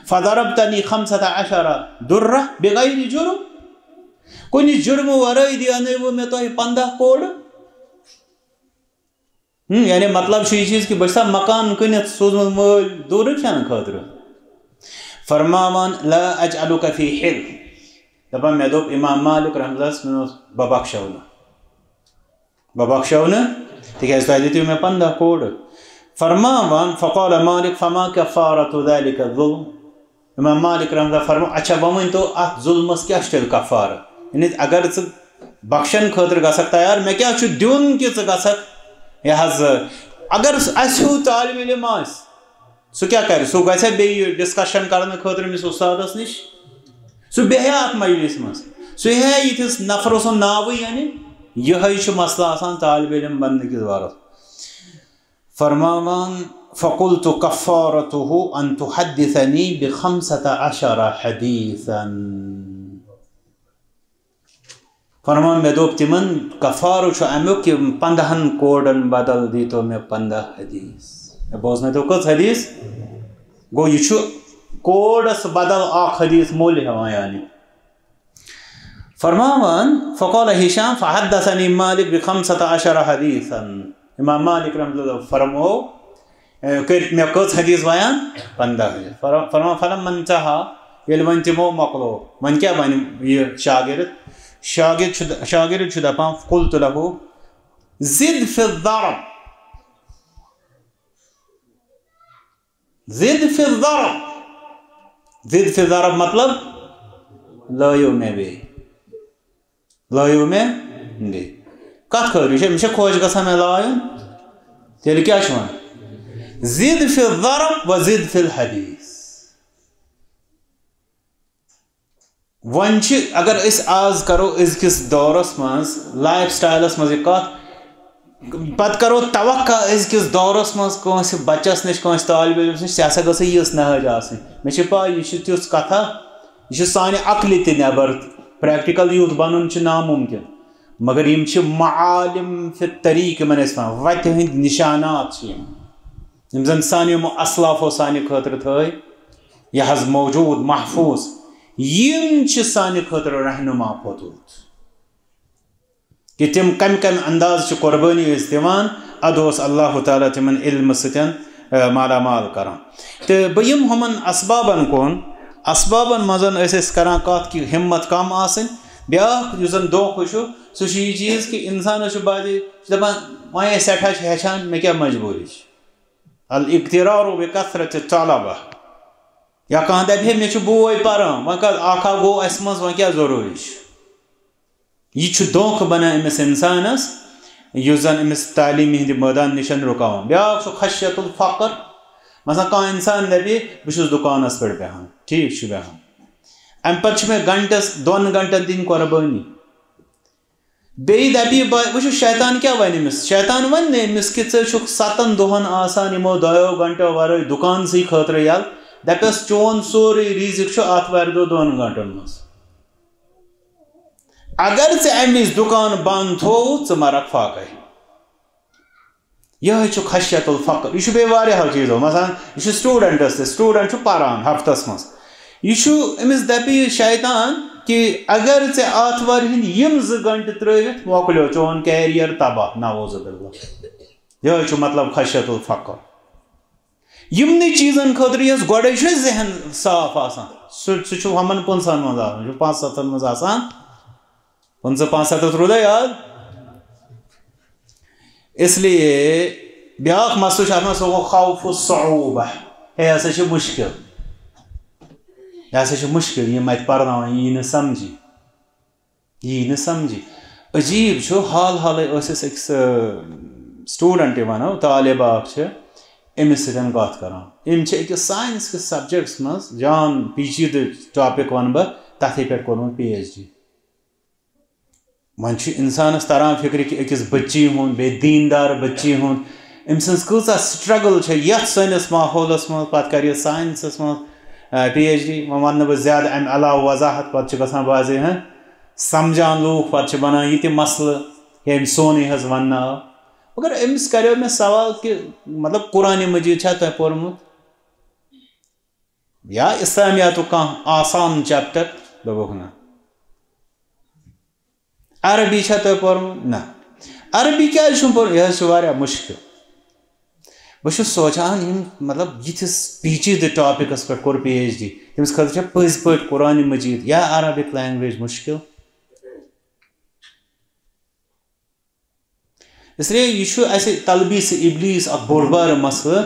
فضربتني خمسة عشر درة بغير جرم، کُنہِ جُرمہٕ ورٲے دیانٲوٕ مےٚ تۄہہِ پنٛداہ کوڑٕ۔ ہم، یعنی مطلب چھُ یہِ چیٖز کہِ بہٕ چھُسا مکان کٕنِتھ سوٗزمُت مٲلۍ دوٗرٕ کھٮ۪نہٕ خٲطرٕ؟ فرماوان، لا أجعلك في حرج۔ دَپان، مےٚ دوٚپ اِمام مالِک رحمتہ اللہَس، مےٚ اوس، بہٕ بخشو نہٕ۔ بہٕ بخشو نہٕ، تِکیٛازِ تۄہہِ دِتِو مےٚ پنٛداہ کوڑٕ۔ فرماوان، فقال مالك، فما كفارة ذلك الظلم؟ اِمام مالِک رحمتہ اللہ فرمو، اچھا، وۄنۍ ؤنۍ تو، اَتھ ظُلمَس کیٛاہ چھُ تیٚلہِ کفارٕ؟ یعنی اگر ژٕ بخشن خٲطرٕ گژھکھ تیار، مےٚ کیٛاہ چھُ دیُن کہِ ژٕ گژھکھ، یہِ حظ، اگر اَسہِ ہیوٗ طالب علم آسہِ، سُہ کیٛاہ کَرِ؟ سُہ گژھِ بیٚیہِ ڈسکشن کرنہٕ خٲطرٕ أمِس اُستادس نِش؟ سُہ بیٚہہِ اَتھ مجلس منٛز، سُہ ہیٚیہِ یِتھِس نفرٕ سُنٛد ناوٕے، یعنی یِہوٚے چھُ مسلہٕ آسان طالب علم بننہٕ کِس بارس۔ فرماوان، فقلت كفارته أن تحدثني بخمسة عشر حديثا۔ فرمان، مےٚ دوٚپ تِمن، کفارٕ چھُ اَمیُک کہِ پنٛداہن کوڈن بدل دیٖتو مےٚ پنٛداہ حدیث۔ مےٚ بوزنٲیتو کٔژ حدیث؟ گوٚو، یہِ چھُ کوڈس بدل اکھ حدیث مٔلۍ ہٮ۪وان، یعنی۔ فرماوان، فقال هشام فحدثني مالك بخمسة عشر حديثا۔ امام مالک رحمۃ اللہ فرمو، اے، کٔرۍ مےٚ کٔژ حدیث بیان؟ پنٛداہ حدیث۔ فر-، فرمان، فلما انتهى، ییٚلہِ وۄنۍ تِمو مۄکلو، وۄنۍ کیٛاہ وَنہِ یہِ شاگرد؟ شاگرد چھُ د-، شاگرد چھُ دَپان، قلت له، زد في الضرب، زد في الضرب، زد في الضرب مطلب، لٲیِو مےٚ بیٚیہِ۔ لٲیِو مےٚ بیٚیہِ۔ کَتھ خٲطرٕ؟ یہِ چھا، مےٚ چھا خۄش گژھان مےٚ لایُن؟ تیٚلہِ کیٛاہ چھُ وَنان؟ زد في الضرب وزد في الحديث۔ وۄنۍ چھِ، اگر أسۍ آز کَرو أزکِس دورس منٛز، لایف سٹایلس منٛز یہِ کَتھ، پتہٕ کرو توقع أزکِس دورس منٛز کٲنٛسہِ بچس نِش، کٲنٛسہِ طالب علمس نِش، ژےٚ ہسا گٔژھے یِژھ نہج آسٕنۍ۔ مےٚ چھِ پاے، یہِ چھِ تِژھ کتھا، یہِ چھِ سانہِ عقلہِ تہِ نٮ۪بر۔ پریکٹیکل یوٗتھ بنُن چھُ ناممکن، مگر یِم چھِ معالم فی الطریق، یِمن أسۍ ونان، وتہِ ہٕنٛدۍ نشانات چھِ یِم، یِم زن سانیو یِمو اسلافو سانہِ خٲطرٕ تھٲے، یہِ حظ موجود، محفوظ۔ یِم چھِ سانہِ خٲطرٕ رہنما خطوط۔ کہ تِم کمہِ کمہِ انداز چھِ قربٲنی ٲسۍ دِوان، ادٕ اوس اللہ تعالیٰ تِمن علمہٕ سۭتۍ، آ، مالا مال کران۔ تہٕ بہٕ یِمہٕ ہُمن اسبابن کُن، اسبابن منٛز ٲسۍ أسۍ کران کتھ کہِ ہمت کم آسٕنۍ۔ بیاکھ یُس زن دھوکہٕ چھُ، سُہ چھُ یہِ چیٖز کہِ انسانس چھُ بعضے چھُ دپان، وۄنۍ أسۍ سٮ۪ٹھاہ چھِ ہیٚچھان، مےٚ کیٛاہ مجبوٗری چھِ؟ الاغترار بکثرة الطلبہ۔ یا کانٛہہ دپہِ ہے، مےٚ چھُ بوے پران، وۄنۍ کتھ اکھ اکھ گوٚو اسہِ منٛز، وۄنۍ کیٛاہ ضروٗری چھُ؟ یہِ چھُ دھوکہٕ بنان أمِس اِنسانَس، یُس زَن أمِس تعلیٖمہِ ہِنٛدِ مٲدان نِش رُکاوان۔ بیٛاکھ چھُ خشیت الفقر۔ مثلاً کانٛہہ اِنسان دَپہِ، بہٕ چھُس دُکانَس پٮ۪ٹھ بیٚہان، ٹھیٖک چھُ بیٚہان۔ اَمہِ پَتہٕ چھُ مےٚ گھنٹَس، دۄن گھنٹَن دِنۍ قۄربٲنی۔ بیٚیہِ دَپہِ یہِ، بہٕ وٕچھُو شیطان کیٛاہ وَنہِ أمِس۔ شیطان وَنہِ نہٕ أمِس کہِ ژٕ چھُکھ سَتَن دۄہَن آسان یِمو دۄیو گھنٹو وَرٲے دُکانسٕے خٲطرٕ یَلہٕ۔ دَپٮ۪س، چون سورُے رِزِق چھُ آتھوارِ دۄہ دۄن گھنٹَن منٛز۔ اگر ژٕ امہِ وِزِ دُکان بنٛد تھووُتھ، ژٕ مرکھ فاقے۔ یِہوٚے چھُ خشیت الفقر۔ یہِ چھُ بیٚیہِ واریاہو چیٖزو، مثلاً یہِ چھُ studentس تہِ، student چھُ پران ہفتس منٛز۔ یہِ چھُ، أمِس دَپہِ یہِ شیطان کہِ اگر ژےٚ آتھوارِ ہِنٛدۍ یِم زٕ گھنٹہٕ ترٛٲوِتھ، مۄکلیو چون career تباہ، نعوذ باللہ۔ یِہوٚے چھُ مطلب خشیت الفقر۔ یِمنٕے چیٖزن خٲطرٕ یۄس گۄڈَے چھُ ذہن صاف آسان، سُہ، سُہ چھُ ہُمن پٕنٛژٕہن منٛز آسان، چھُ پانٛژھ ستَن منٛز آسان۔ پٕنٛژٕہ پانٛژھ ستَتھ روٗدا یاد؟ اس لیے بیٛاکھ مسلہٕ چھُ اَتھ منٛز، سُہ گوٚو خوف الصعوبہ۔ ہے، یہِ ہسا چھُ مُشکِل، یہِ ہسا چھُ مُشکِل، یِم اَتہِ پرناوان، یہِ یی نہٕ سمجھی۔ یی نہٕ سمجھی۔ عجیٖب چھُ، حال حالٕے ٲسۍ أسۍ أکِس، آ، student وَنو، طالبہ اکھ چھِ، أمِس سۭتۍ کَتھ کران۔ أمۍ چھِ أکِس science کِس subjectس منٛز جان پیچیدٕ topic وَنہٕ بہٕ، تَتھٕے پٮ۪ٹھ کوٚرمُت PhD۔ وۄنۍ چھُ اِنسانَس تران فِکرِ کہِ أکِس بٔچی ہُنٛد، بیٚیہِ دیٖندار بٔچی ہُنٛد، أمۍ سٕنٛز کۭژاہ struggle چھےٚ یَتھ سٲنِس ماحولَس منٛز، پَتہٕ کَرِ یہِ scienceس منٛز، آ، PhD۔ وۄنۍ وَنہٕ نہٕ بہٕ زیادٕ اَمہِ علاوٕ وضاحت، پَتہٕ چھِ گژھان واضح، ہاں، سَمجھان لوٗکھ، پَتہٕ چھِ بَنان یہِ تہِ مسلہٕ، ییٚمۍ سونُے حظ وَننہٕ آو۔ مگر أمِس کَریو مےٚ سوال کہِ، مطلب، قرآنِ مجیٖد چھا تۄہہِ پوٚرمُت؟ یا اسلامیاتُک کانٛہہ آسان chapter؟ دوٚپُکھ، نہ۔ عربی چھا تۄہہِ پوٚرمُت؟ نہ۔ عربی کیٛازِ چھُم پوٚرمُت؟ یہِ حظ چھُ واریاہ مُشکِل۔ بہٕ چھُس سونٛچان، یِم، مطلب، یِتھِس پیچیدٕ topicس پٮ۪ٹھ کوٚر PhD، تٔمِس خٲطرٕ چھےٚ پٔزۍ پٲٹھۍ قرآنِ مجیٖد یا Arabic language مُشکِل؟ اس لیے یہِ چھُ اَسہِ تلبیس ابلیس اکھ بوٚڑ بارٕ مسلہٕ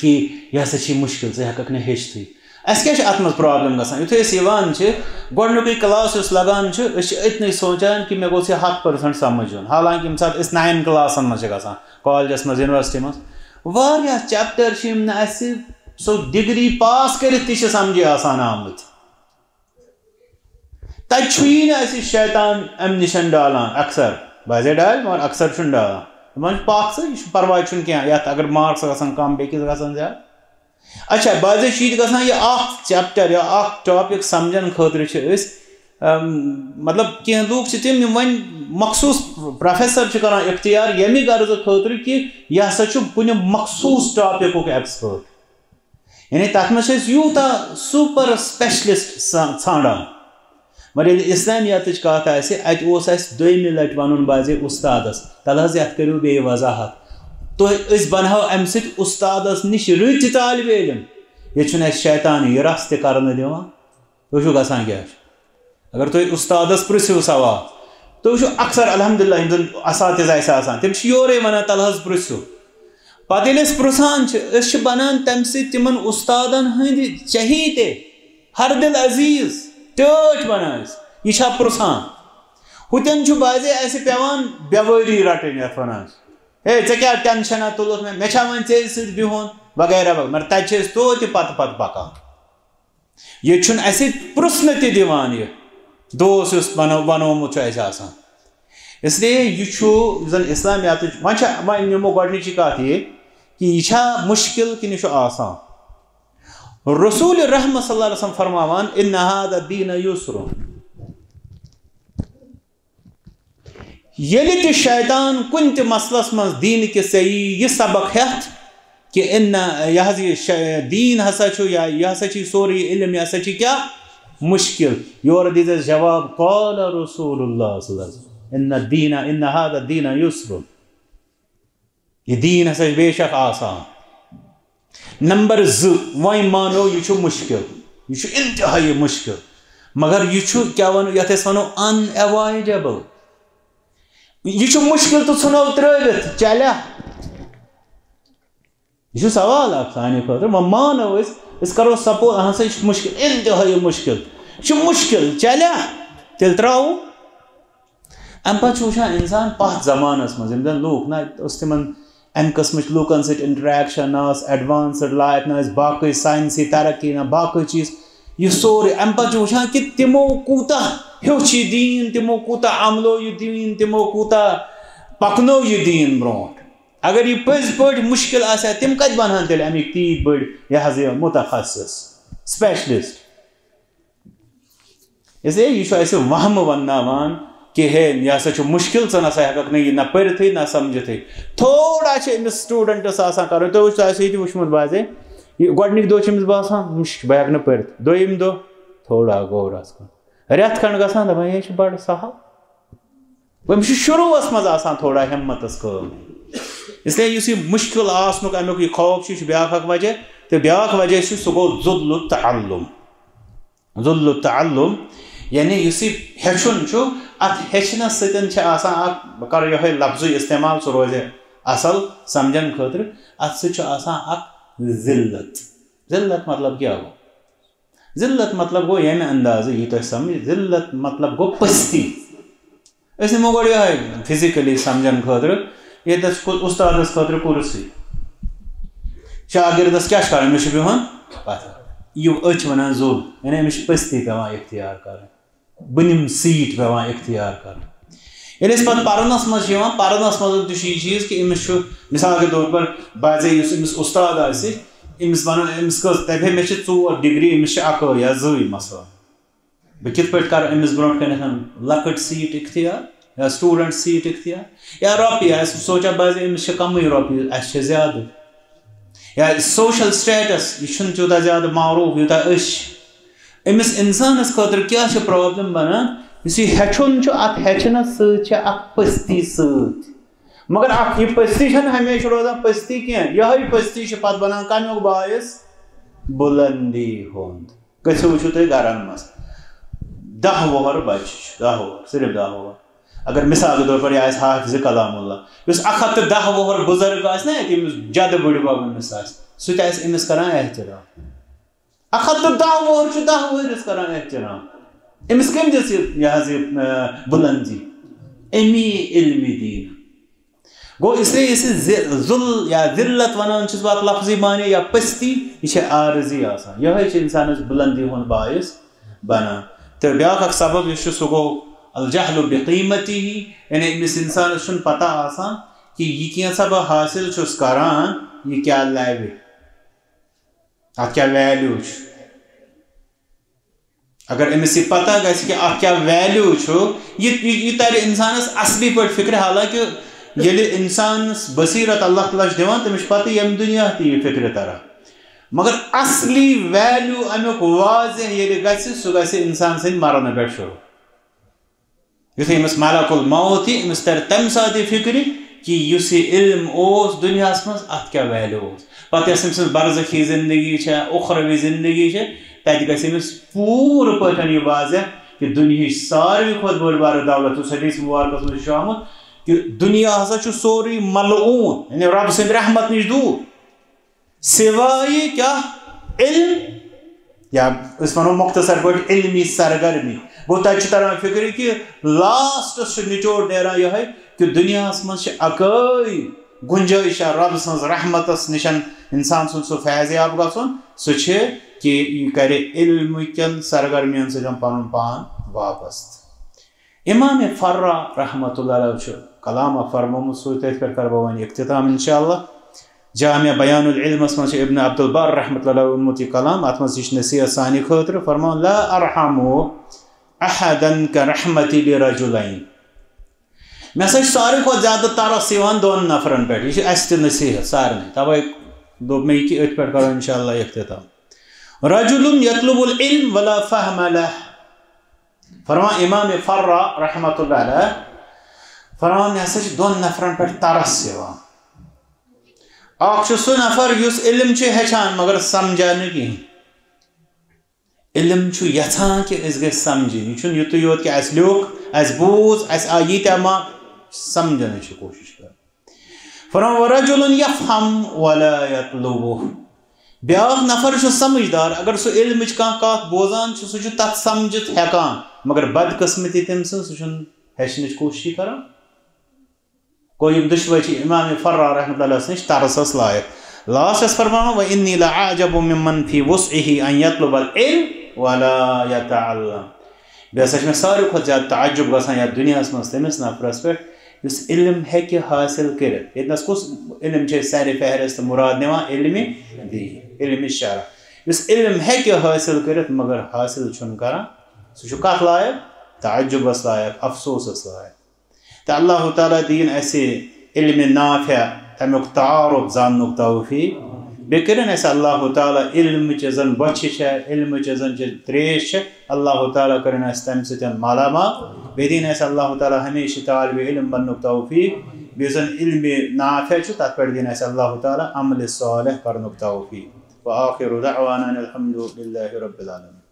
کہِ یہِ ہسا چھِ مُشکِل، ژٕ ہٮ۪ککھ نہٕ ہیٚچھتھٕے۔ اَسہِ کیٛاہ چھِ اَتھ منٛز پرابلم گژھان؟ یُتھُے أسۍ یِوان چھِ، گۄڈٕنیُکُے کلاس یُس لگان چھُ، أسۍ چھِ أتنٕے سونچان کہِ مےٚ گوٚژھ یہِ ہَتھ پٔرسَنٛٹ سَمٕجھ یُن۔ حالانکہِ ییٚمہِ ساتہٕ أسۍ ناین کلاسن منٛز چھِ گژھان، کالجس منٛز، یونیورسٹی منٛز، واریاہ چیپٹر چھِ یِم نہٕ اَسہِ سُہ ڈگری پاس کٔرِتھ تہِ چھِ سمجھے آسان آمٕتۍ۔ تَتہِ چھُیی نہٕ اَسہِ شیطان اَمہِ نِش ڈالان اکثر۔ بعضے ڈالہِ، مگر اکثر چھُنہٕ ڈالان۔ دَپان چھُ، "پَکھ ژٕ، یہِ چھُنہٕ پرواے، چھُنہٕ کینٛہہ، یَتھ اگر مارکس گژھن کم، بیٚکِس گژھن زیادٕ۔" اچھا، بعضے چھُ یہِ تہِ گژھان، یہِ اکھ چیپٹر یا اکھ ٹاپک سمجھن خٲطرٕ چھِ أسۍ، ام، مطلب، کینٛہہ لوٗکھ چھِ تِم، یِم وۄنۍ مخصوٗص پروفیسر چھِ کران اختیار ییٚمہِ غرضہٕ خٲطرٕ کہِ یہِ ہسا چھُ کُنہِ مخصوٗص ٹاپکُک ایکسپٲرٹ۔ یعنی تَتھ منٛز چھِ أسۍ یوٗتاہ سوپر اسپیشلسٹ ژھا-، ژھانڈان۔ مگر ییٚلہِ اسلامیاتٕچ کَتھ آسہِ، اَتہِ اوس اَسہِ دوٚیمہِ لَٹہِ وَنُن بعضے اُستادَس، "تَلہٕ حظ یَتھ کٔرِو بیٚیہِ وضاحت۔" تُہۍ، أسۍ بَنہو اَمہِ سۭتۍ اُستادَس نِش رٕتۍ طالبہِ علم۔ ییٚتہِ چھُنہٕ اَسہِ شیطان یہِ رَس تہِ کَرنہٕ دِوان۔ تُہۍ چھِو گژھان کیٛاہ چھُ؟ اگر تُہۍ اُستادَس پرٛژھِو سوال، تُہۍ وٕچھِو اکثر الحمدللہ یِم زَن اساتذ آسہِ آسان، تِم چھِ یورَے وَنان، "تَلہٕ حظ پرٛژھِو۔" پَتہٕ ییٚلہِ أسۍ پرٛژھان چھِ، أسۍ چھِ بَنان تَمہِ سۭتۍ تِمَن اُستادَن ہٕنٛدۍ چہیتے، ہر دِل عزیز، ٹٲٹھۍ بَنان أسۍ۔ یہِ چھا پرٛژھان؟ ہُتٮ۪ن چھُ بعضے اَسہِ پٮ۪وان بیٚوٲری رَٹٕنۍ، یَتھ وَنان چھِ، "ہے، ژےٚ کیٛاہ ٹٮ۪نشَنا تُلُتھ مےٚ؟ مےٚ چھا وۄنۍ ژےٚ سۭتۍ بِہُن؟" وغیرہ وغیرہ۔ مگر تَتہِ چھِ أسۍ توتہِ پَتہٕ پَتہٕ پَکان۔ ییٚتہِ چھُنہٕ اَسہِ پرٛژھنہٕ تہِ دِوان یہِ دوس یُس بنو-، بنومُت چھُ اَسہِ آسان۔ اس لیے یہِ چھُ، یُس زَن اسلامیاتٕچ، وۄنۍ چھِ، وۄنۍ نِمو گۄڈٕنِچی کَتھ یہِ کہِ یہِ چھا مُشکِل کِنہٕ یہِ چھُ آسان؟ رسول رحمت صلی اللہ علیہ وسلم فرماوان، "ان هذا الدین یسر۔" ییٚلہِ تہِ شیطان کُنہِ تہِ مسلس منٛز دیٖنہٕ کِس ژےٚ یی یہِ سبق ہٮ۪تھ کہِ ان نہ، یہِ حظ یہِ شے-، دیٖن ہسا چھُ یا یہِ ہسا چھُ یہِ سورُے علم، یہِ ہسا چھُ کیٛاہ؟ مُشکِل۔ یورٕ دیٖزٮ۪س جواب، قال رسول اللہ صلی اللہ علیہ وسلم، ان الدین، ان هذا الدین یسر۔ یہِ دیٖن ہسا چھُ بے شک آسان۔ نمبر زٕ، وۄنۍ مانو یہِ چھُ مُشکِل، یہِ چھُ انتہٲیی مُشکِل، مگر یہِ چھُ کیٛاہ وَنو، یَتھ أسۍ وَنو unavoidable۔ یہِ چھُ مُشکِل تہٕ ژھٕنو ترٛٲوِتھ، چلیا؟ یہِ چھُ سوال اکھ سانہِ خٲطرٕ۔ وۄنۍ مانو أسۍ، أسۍ کرو سپوز، اہن سا، یہِ چھُ مُشکِل، انتہٲیی مُشکِل، یہِ چھُ مُشکِل، چلیا؟ تیٚلہِ ترٛاوو۔ اَمہِ پَتہٕ چھُ وٕچھان اِنسان پَتھ زمانَس منٛز، یِم زَن لوٗکھ نہ ٲس تِمَن اَمہِ قٕسمٕچ لوٗکَن سۭتۍ انٹریکشن، نہ ٲس ایڈوانسڈ لائف، نہ ٲس باقٕے ساینسی ترقی، نہ باقٕے چیٖز۔ یہِ سورُے اَمہِ پَتہٕ چھُ وٕچھان کہِ تِمو کوٗتاہ ہیوٚچھ یہِ دیٖن، تِمو کوٗتاہ عملو یہِ دیٖن، تِمو کوٗتاہ پَکنو یہِ دیٖن برونٛٹھ۔ اگر یہِ پٔزۍ پٲٹھۍ مُشکِل آسہِ ہا، تِم کَتہِ بَنہٕ ہن تیٚلہِ اَمِکۍ تیٖتۍ بٔڑۍ، یہِ حظ یہِ مُتخصص، اسپیشلسٹ؟ اس لیے یہِ چھُ اَسہِ وہمہٕ ونناوان کہِ ہے، یہِ ہسا چھُ مُشکِل، ژٕ نہ سا ہٮ۪ککھ نہٕ یہِ نہ پٔرِتھٕے نہ سمجھِتھٕے۔ تھوڑا چھِ أمِس سٹوٗڈنٹس آسان کرُن، تُہۍ وٕچھِو، تۄہہِ آسہِ یہِ تہِ وٕچھمُت بعضے، یہِ گۄڈٕنِکۍ دۄہ چھِ أمِس باسان مُشکِل، بہٕ ہٮ۪کہٕ نہٕ پٔرِتھ۔ دوٚیِم دۄہ تھوڑا غورس کُن، رٮ۪تھ کھنڈ گژھان، دپان ہے، یہِ چھُ بڑٕ سہل۔ أمِس چھُ شروٗعس منٛز آسان تھوڑا ہمتس کٲم۔ اس لیے یُس یہِ مُشکِل آسنُک امیُک یہِ خوف چھُ، یہِ چھُ بیاکھ اکھ وجہ۔ تہٕ بیاکھ وجہ چھُ، سُہ گوٚو ذل التعلم۔ ذل التعلم، یعنی یُس یہِ ہیٚچھُن چھُ، اتھ ہیٚچھنس سۭتۍ چھِ آسان اکھ، بہٕ کرٕ یِہوٚے لفظٕے استعمال، سُہ روزِ اصل سمجھن خٲطرٕ۔ اتھ سۭتۍ چھُ آسان اکھ ذلت۔ ذلت مطلب کیٛاہ گوٚو؟ ذلت مطلب گوٚو ییٚمہِ اندازٕ یی تۄہہِ سمجھ، ذلت مطلب گوٚو پستی۔ أسۍ نِمو گۄڈٕ یِہوٚے فزیکلی سمجھن خٲطرٕ، ییٚتٮ۪تھ چھُ اُستادس خٲطرٕ کُرسی، شاگردس کیٛاہ چھُ کران؟ أمِس چھُ بِہُن پتھر۔ یہِ أتھۍ چھِ ونان ذل، یعنی أمِس چھِ پستی پٮ۪وان اختیار کرٕنۍ، بہٕ نِمہٕ سیٖٹ پٮ۪وان اختیار کرٕنۍ۔ ییٚلہِ أسۍ پتہٕ پرنس منٛز چھِ یِوان، پرنس منٛز تہِ چھُ یہِ چیٖز کہِ أمِس چھُ، مثال کے طور پر، بعضے یُس أمِس اُستاد آسہِ، أمِس ونو، أمِس کٔژ، دپہِ ہے، مےٚ چھِ ژور ڈگری، أمِس چھِ اکٲے یا زٕے مثلاً۔ بہٕ کِتھ پٲٹھۍ کرٕ أمِس برونٛٹھ کنٮ۪تھ لۄکٕٹ سیٖٹ اختیار یا سٹوڈنٹ سیٖٹ اختیار؟ یا رۄپیہِ آسہِ سونٛچان، بہٕ حظ، أمِس چھِ کمٕے رۄپیہِ، اَسہِ چھِ زیادٕ۔ یا سوشل سٹیٹس، یہِ چھُنہٕ تیوٗتاہ زیادٕ معروٗف یوٗتاہ أسۍ چھِ۔ أمِس اِنسانس خٲطرٕ کیٛاہ چھِ پرابلم بنان؟ یُس یہِ ہیٚچھُن چھُ، اتھ ہیٚچھنس سۭتۍ چھِ اکھ پستی سۭتۍ۔ مگر اکھ، یہِ پستی چھنہٕ ہمیشہِ روزان پستی کینٛہہ۔ یِہوٚے پستی چھِ پتہٕ بنان کمیُک باعث؟ بُلندی ہُنٛد۔ گٔژھِو وٕچھِو تُہۍ گرن منٛز۔ دَہ وُہر بچہِ چھُ، دَہ وُہر، صرف دَہ وُہر۔ اگر مثال کے طور پر یہِ آسہِ حافظ کلام اللہ، یُس اکھ ہتھ تہٕ دَہ وُہر بُزرگ آسہِ نا ییٚتہِ، ییٚمِس جدٕ بٕڈِ بب أمِس آسہِ، سُہ تہِ آسہِ أمِس کران احترام۔ اکھ ہتھ تہٕ دَہ وُہُر چھُ دَہ وُہرِس کران احترام۔ أمِس کٔمۍ دِژ یہِ، یہِ حظ یہِ، آ، بُلندی؟ اَمی علمِ دیٖن۔ گوٚو، اس لیے یُس یہِ ذِ-، ذل یا ذلت وَنان چھُس بہٕ اَتھ لفظی معنی یا پٔستی، یہِ چھِ عارضی آسان۔ یِہوٚے چھِ اِنسانَس بُلندی ہُنٛد باعث بَنان۔ تہٕ بیٛاکھ اَکھ سبب یُس چھُ، سُہ گوٚو الجہل بقیمتہ، یعنی أمِس اِنسانَس چھُنہٕ پَتہ آسان کہِ یہِ کینٛژھا بہٕ حٲصِل چھُس کَران، یہِ کیٛاہ لَوِ، اَتھ کیٛاہ value چھُ۔ اگر أمِس یہِ پتہ گژھِ کہِ اَتھ کیٛاہ value چھُ، یہِ، یہِ، یہِ تَرِ اِنسانَس اَصلی پٲٹھۍ فِکرِ۔ حالانکہِ ییٚلہِ اِنسانَس بصیرت اللہ تعالیٰ چھُ دِوان، تٔمِس چھُ پَتہٕ ییٚمہِ دُنیا تہِ یہِ فِکرِ تَران۔ مگر اَصلی value اَمیُک واضح ییٚلہِ گژھِ، سُہ گژھِ اِنسان سٕنٛدِ مرنہٕ پٮ۪ٹھ شروٗع۔ یُتھُے أمِس ملک الموت یی، أمِس تَرِ تَمہِ ساتہٕ یہِ فِکرِ کہِ یُس یہِ علم اوس دُنیاہَس منٛز، اَتھ کیٛاہ value اوس۔ پَتہٕ یۄس أمۍ سٕنٛز برزخی زندگی چھےٚ، اُخروی زندگی چھےٚ، تَتہِ گژھِ أمِس پوٗرٕ پٲٹھۍ یہِ واضح کہِ دُنیہٕچ ساروی کھۄتہٕ بٔڑ بارٕ دولت، یُس حدیث مبارکَس منٛز چھُ آمُت کہِ دُنیا ہسا چھُ سورُے ملعون، یعنی رب سٕنٛدِ رحمت نِش دوٗر۔ سوائے کیٛاہ؟ علم، یا أسۍ وَنو مختصر پٲٹھۍ علمی سرگرمی۔ گوٚو، تَتہِ چھُ تران فِکرِ کہِ last-س چھُ نچوڑ نیران یِہوٚے کہِ دُنیاہَس منٛز چھِ اَکٲے گُنجٲیشہ رب سٕنٛز رحمتَس نِش اِنسان سُنٛد سُہ فیض یاب گژھُن، سُہ چھِ کہِ یہِ کَرِ علمہٕ کٮ۪ن سرگرمیَن سۭتۍ پَنُن پان واپس۔ امام فرا رحمۃ اللہ علیہ چھُ کلام اکھ فرمومُت، سُے تٔتھۍ پٮ۪ٹھ کرٕ بہٕ وۄنۍ اختتام انشاءاللہ۔ جامع بیان العلمس منٛز چھُ ابن عبد البر رحمۃ اللہ علیہ ووٚنمُت یہِ کلام، اتھ منٛز تہِ چھِ نصیحت سانہِ خٲطرٕ، فرمان، لا ارحم احدا کرحمتی لرجلین۔ مےٚ ہسا چھُ ساروی کھۄتہٕ زیادٕ ترس یِوان دۄن نفرن پٮ۪ٹھ، یہِ چھِ اسہِ تہِ نصیحت سارنٕے، توے دوٚپ مےٚ یہِ کہِ أتھۍ پٮ۪ٹھ کرو انشاءاللہ اختتام۔ رجل یطلب العلم ولا فہم لہ۔ فرمان امام فرا رحمۃ اللہ علیہ، فرمان، مےٚ ہسا چھِ دۄن نفرن پٮ۪ٹھ ترس یِوان۔ اکھ چھُ سُہ نفر یُس علم چھُ ہیٚچھان مگر سمجھان نہٕ کِہیٖنۍ۔ علم چھُ یژھان کہِ أسۍ گٔژھۍ سمجھٕنۍ۔ یہِ چھُنہٕ یُتُے یوت کہِ اسہِ لیوٚکھ، اسہِ بوٗز، اسہِ آے ییٖتیٛاہ ما، سمجھنٕچ چھِ کوٗشش کران۔ فرمان، ورجل یفہم ولا یطلبہ۔ بیٛاکھ نفر چھُ سمجھدار، اگر سُہ علمٕچ کانٛہہ کتھ بوزان چھُ، سُہ چھُ تتھ سمجھِتھ ہٮ۪کان، مگر بدقسمتی تٔمۍ سٕنٛز، سُہ چھُنہٕ ہیٚچھنٕچ کوٗششٕے کران۔ گوٚو، یِم دُشوَے چھِ امام فرا رحمۃ اللہ علیہ نِش ترسس لایق۔ لاسٹس فرماوان، وَإِنِّي لَأَعْجَبُ مِمَّنْ فِي وُسْعِهِ أَنْ يَطْلُبَ الْعِلْمَ وَلَا يَتَعَلَّمُ۔ بیٚیہِ ہسا چھِ مےٚ ساروی کھۄتہٕ زیادٕ تعجب گژھان یَتھ دُنیاہَس منٛز تٔمِس نفرَس پٮ۪ٹھ، یُس علم ہیٚکہِ حٲصِل کٔرِتھ۔ ییٚتہِ نَس کُس علم چھِ أسۍ سرِ فہرست مُراد نِوان؟ علمِ دین، علمِ شرع۔ یُس علم ہیٚکہِ حٲصِل کٔرِتھ، مگر حٲصِل چھُنہٕ کران، سُہ چھُ کَتھ لایق؟ تعجبَس لایق، افسوسَس لایق۔ تہٕ اللہ تعالیٰ دِیِن اَسہِ علمِ نافع، تَمیُک تعارف زاننُک توفیق۔ بیٚیہِ کٔرِن اَسہِ اللہ تعالیٰ علمٕچ یۄس زَن بۄچھِ چھےٚ، علمٕچ یۄس زَن چھِ ترٛیش چھِ، اللہ تعالیٰ کٔرِن اَسہِ تَمہِ سۭتۍ مالا مال۔ بیٚیہِ دِیِن اَسہِ اللہ تعالیٰ ہمیشہِ طالبِ علم بَننُک توفیق۔ بیٚیہِ یُس زَن علمِ نافع چھُ، تَتھ پٮ۪ٹھ دِیِن اَسہِ اللہ تعالیٰ عملِ صالح کَرنُک توفیق۔ وآخر دعوانا أن الحمد لله رب العالمين۔